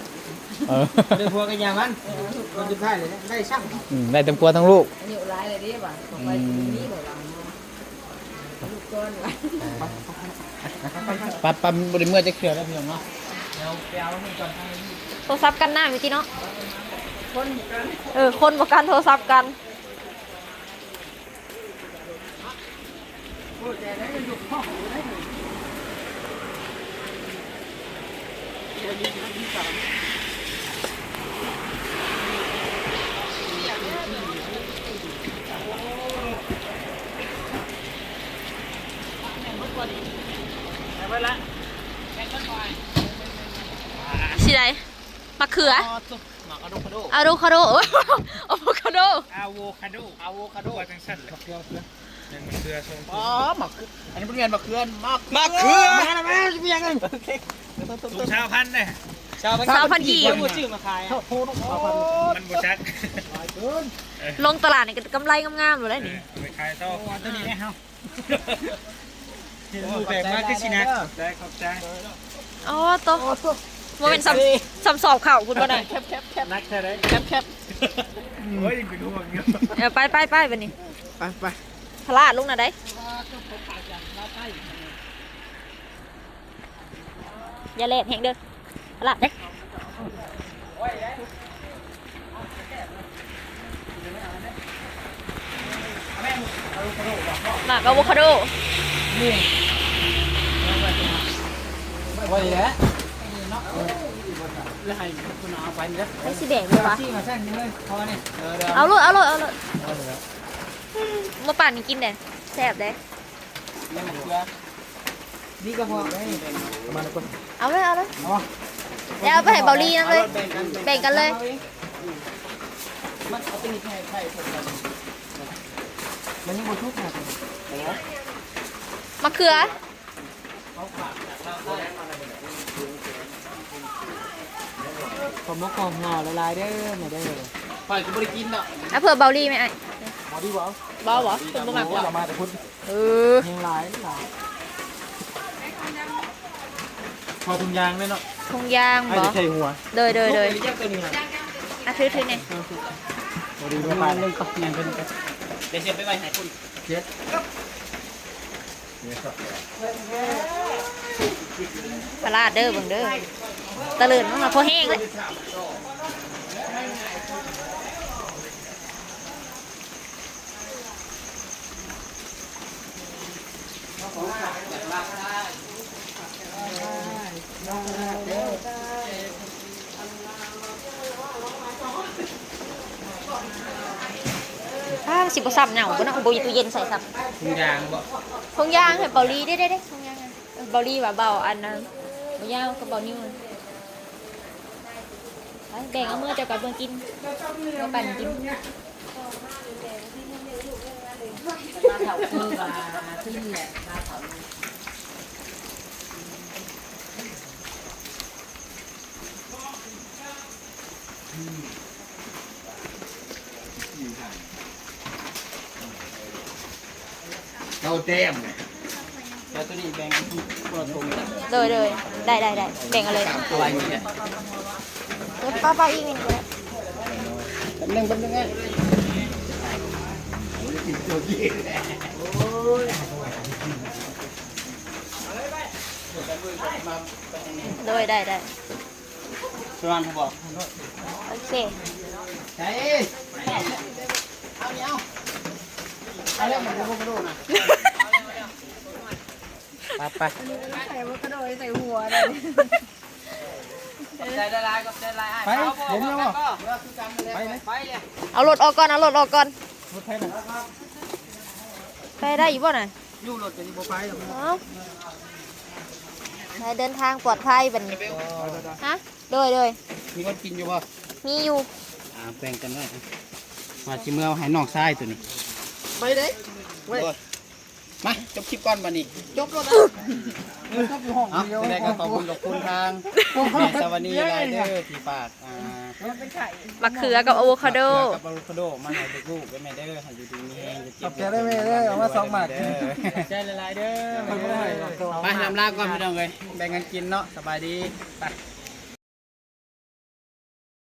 ເອີ ບໍ່ໄດ້ຜົວກະຢ່າມັນ ເອີ ຄົນສຸດທ້າຍເລີຍ ໄດ້ຊ້ຳ ອືມ ໄດ້ທັງຜົວທັງລູກ ອາຍຸຫຼາຍແລ້ວເດ້ວ່າ ອືມ ບໍ່ໄປມີບໍ່ວ່າ ລູກກ່ອນວ່າ ປັບ ປັບ ບໍ່ໄດ້ເມືອຈັກເທື່ອແລ້ວພີ່ນ້ອງເນາະ ດຽວໄປເອົານີ້ກ່ອນ ໂທລະສັບກັນນ້ຳຢູ່ຕິເນາະ ຄົນບໍ່ກັນ ເອີ ຄົນບໍ່ກັນໂທລະສັບກັນ. ຊິໄດ້ ມະເຂືອ ອໍ ໝາກອາໂວຄາໂດ ອາໂວຄາໂດ ອາໂວຄາໂດ ອາໂວຄາໂດ ອາໂວຄາໂດ ວ່າຈັ່ງຊັ້ນແຫຼະ ໝາກເຂືອ ໝາກເຂືອ ຍັງໝາກເຂືອສອງຖົງ ອໍ ໝາກເຂືອ ອັນນີ້ບໍ່ແມ່ນໝາກເຂືອ ໝາກ ໝາກເຂືອ ມາແລ້ວ ມາແລ້ວ ຍັງ ໂອເຄ ຖົງຊາວພັນເດ້ ຊາວພັນ ຊາວພັນກີບ ບໍ່ຊື້ມາຂາຍ ໂອ້ໂຫ ມັນບໍ່ຈັກ ລົງຕະຫຼາດນີ້ກໍກຳໄລງາມໆໂລດໄດ໋ນີ້ ເອີ ເອົາໄປຂາຍຕໍ່ ໂອ້ ເອົາຕົວນີ້ແດ່ເຮົາ. ເຫັນໝູ່ແບກມາຄືຊິໜັກ ຂອບໃຈ ຂອບໃຈ ອໍ ໂຕ ບໍ່ແມ່ນຊ້ຳ ຊ້ຳສອບເຂົ້າພຸ້ນບໍ່ນະ ແຄບໆໆ ໜັກແທ້ໃດ ແຄບໆ ໂອ້ຍ ຍັງເປັນຫ່ວງຢູ່ ເອີ ໄປໆໆ ບາດນີ້ ໄປໆ ພະລາດລົງນະໄດ໋ ຢ່າແລ່ນແຮງເດີ ຕະຫຼາດເດ້ ໝາກອາໂວຄາໂດ ນີ້ ໄວ້ນີ້ແຫຼະ ແລ້ວໃຫ້ເພິ່ນເອົາໄປນີ້ເດີ ໃຜຊິແບກດີວະ ຊີ້ມາຊັ້ນນີ້ເລີຍ ເອົານີ້ ເອົາໂລດ ເອົາໂລດ ເອົາໂລດ ເອົານີ້ແຫຼະ ມາປັ້ນໃຫ້ກິນເດ້ ແຊບເດ້. ນີ້ມັນເກືອ ນີ້ກໍພໍ ເອົາໄວ້ ເອົາໄວ້ ເອົາໄປໃຫ້ເບົາລີນຳເລີຍ ເອົາແບ່ງກັນ ແບ່ງກັນເລີຍ ມັນເອົາຕົວນີ້ໃຫ້ໃຜ ມັນຍັງບໍ່ສຸກນະ ມະເຂືອ ຂອບໝົກຂອບຫົວຫຼາຍໆເດີແມ່ເດີ ຂ້ອຍກໍບໍ່ໄດ້ກິນດອກ ອ່ະ ເພື່ອເບົາລີແມ່ອ້າຍ ບໍ່ດີບໍ່ເອົາ ບໍ່ ບໍ່ ເພິ່ນບໍ່ມັກ ໂອ້ຍ ເອົາມາແຕ່ພຸ້ນ ເອີ ແຮງຫຼາຍ ຫຼາຍ ພໍຖົງຢາງແມ່ນເນາະ ຖົງຢາງບໍ່ ໃສ່ຫົວ ໂດຍ ໂດຍ ໂດຍ ອ່ະ ຖື ຖືແນ່ ພໍດີບໍ່ປານ ເອົາໄປ ເອົາໄປ ເອົາໄປ ເອົາໄປ ເອົາໄປ ເອົາໄປ ເອົາໄປ ເອົາໄປ ເອົາໄປ ພະລາດເດີ ເບິ່ງເດີ ຕະເລີນມັນວ່າພໍແຮງເລີຍ ອ້າ ມັນຊິບໍ່ຊ້ຳເນົ່າບໍ່ເນາະ ບໍ່ມີຕູ້ເຢັນໃສ່ຊ້ຳ ຖົງຢາງບໍ່ ຖົງຢາງໃຫ້ເບົາລີ ເດ້ໆໆ ຖົງຢາງ ເອີ ເບົາລີວ່າເບົາອັນນັ້ນ ເບົາຍາວກັບເບົານິ້ວ ໄປແບ່ງເອົາເມືອ ເຈົ້າກັບເມືອກິນ ເມືອປັ້ນກິນ ເອົາແຕ້ມ ແລ້ວຕົວນີ້ແບ່ງຄົນລະຖົງ ໂດຍ ໂດຍ ໄດ້ ໄດ້ ໄດ້ ແບ່ງເອົາເລີຍ ເອົາໄວ້ນີ້ແຫຼະ ເອີ ປ້າ ປ້າອີກນິດໜຶ່ງກໍໄດ້ ແປັບໜຶ່ງ ແປັບໜຶ່ງ ໂດຍ ໄດ້ ໄດ້. ສະຫວ່ານບໍ່ ໂອເຄ ໃສ່ ເອົານີ້ ເອົາ ເອົາແລ້ວ ມັນບໍ່ກະໂດດນະ ໄປ ໄປ ໃສ່ບໍ່ກະໂດດ ໃສ່ຫົວເດ້ ຂອບໃຈຫຼາຍໆ ຂອບໃຈຫຼາຍ ອ້າຍ ໄປ ເອົາບໍ່ ເຫັນແລ້ວບໍ່ ໄປເລີຍ ໄປເລີຍ ເອົາລົດອອກກ່ອນ ເອົາລົດອອກກ່ອນ ລົດໃຜນະ ໄປໄດ້ຢູ່ບໍ່ນະ? ຢູ່ລົດກໍຊິບໍ່ໄປດອກ ເອົາ ໃຫ້ເດີນທາງປອດໄພບັດນີ້ ຮະ ໂດຍ ໂດຍ ມີຄົນກິນຢູ່ບໍ່? ມີຢູ່ ອ່າ ແບ່ງກັນໄວ້ ວ່າຊິເມືອໃຫ້ນ້ອງຊາຍໂຕນີ້ ໄປເດ້ ໄວ້ ມາ ຈົບຄລິບກ່ອນບັດນີ້ ຈົບໂລດ ເອີ ຈົບຢູ່ຫ້ອງດຽວ ເອົາ ຈັ່ງໃດກໍຂອບຄຸນ ຂອບຄຸນທາງແມ່ສາວະນີຫຼາຍເດີທີ່ຝາກ ອ່າ ໝາກເຂືອກັບອາໂວຄາໂດ ໝາກເຂືອກັບອາໂວຄາໂດມາໃຫ້ລູກໆເດີແມ່ເດີ ໃຫ້ຢູ່ດີມີແຮງ ຂອບໃຈເດີແມ່ເດີ ເອົາມາສອງໝາກເດີ ຂອບໃຈຫຼາຍໆເດີ ໄປ ລຳລາກ່ອນພີ່ນ້ອງເອີຍ ແບ່ງກັນກິນເນາະ ສະບາຍດີ ໄປ.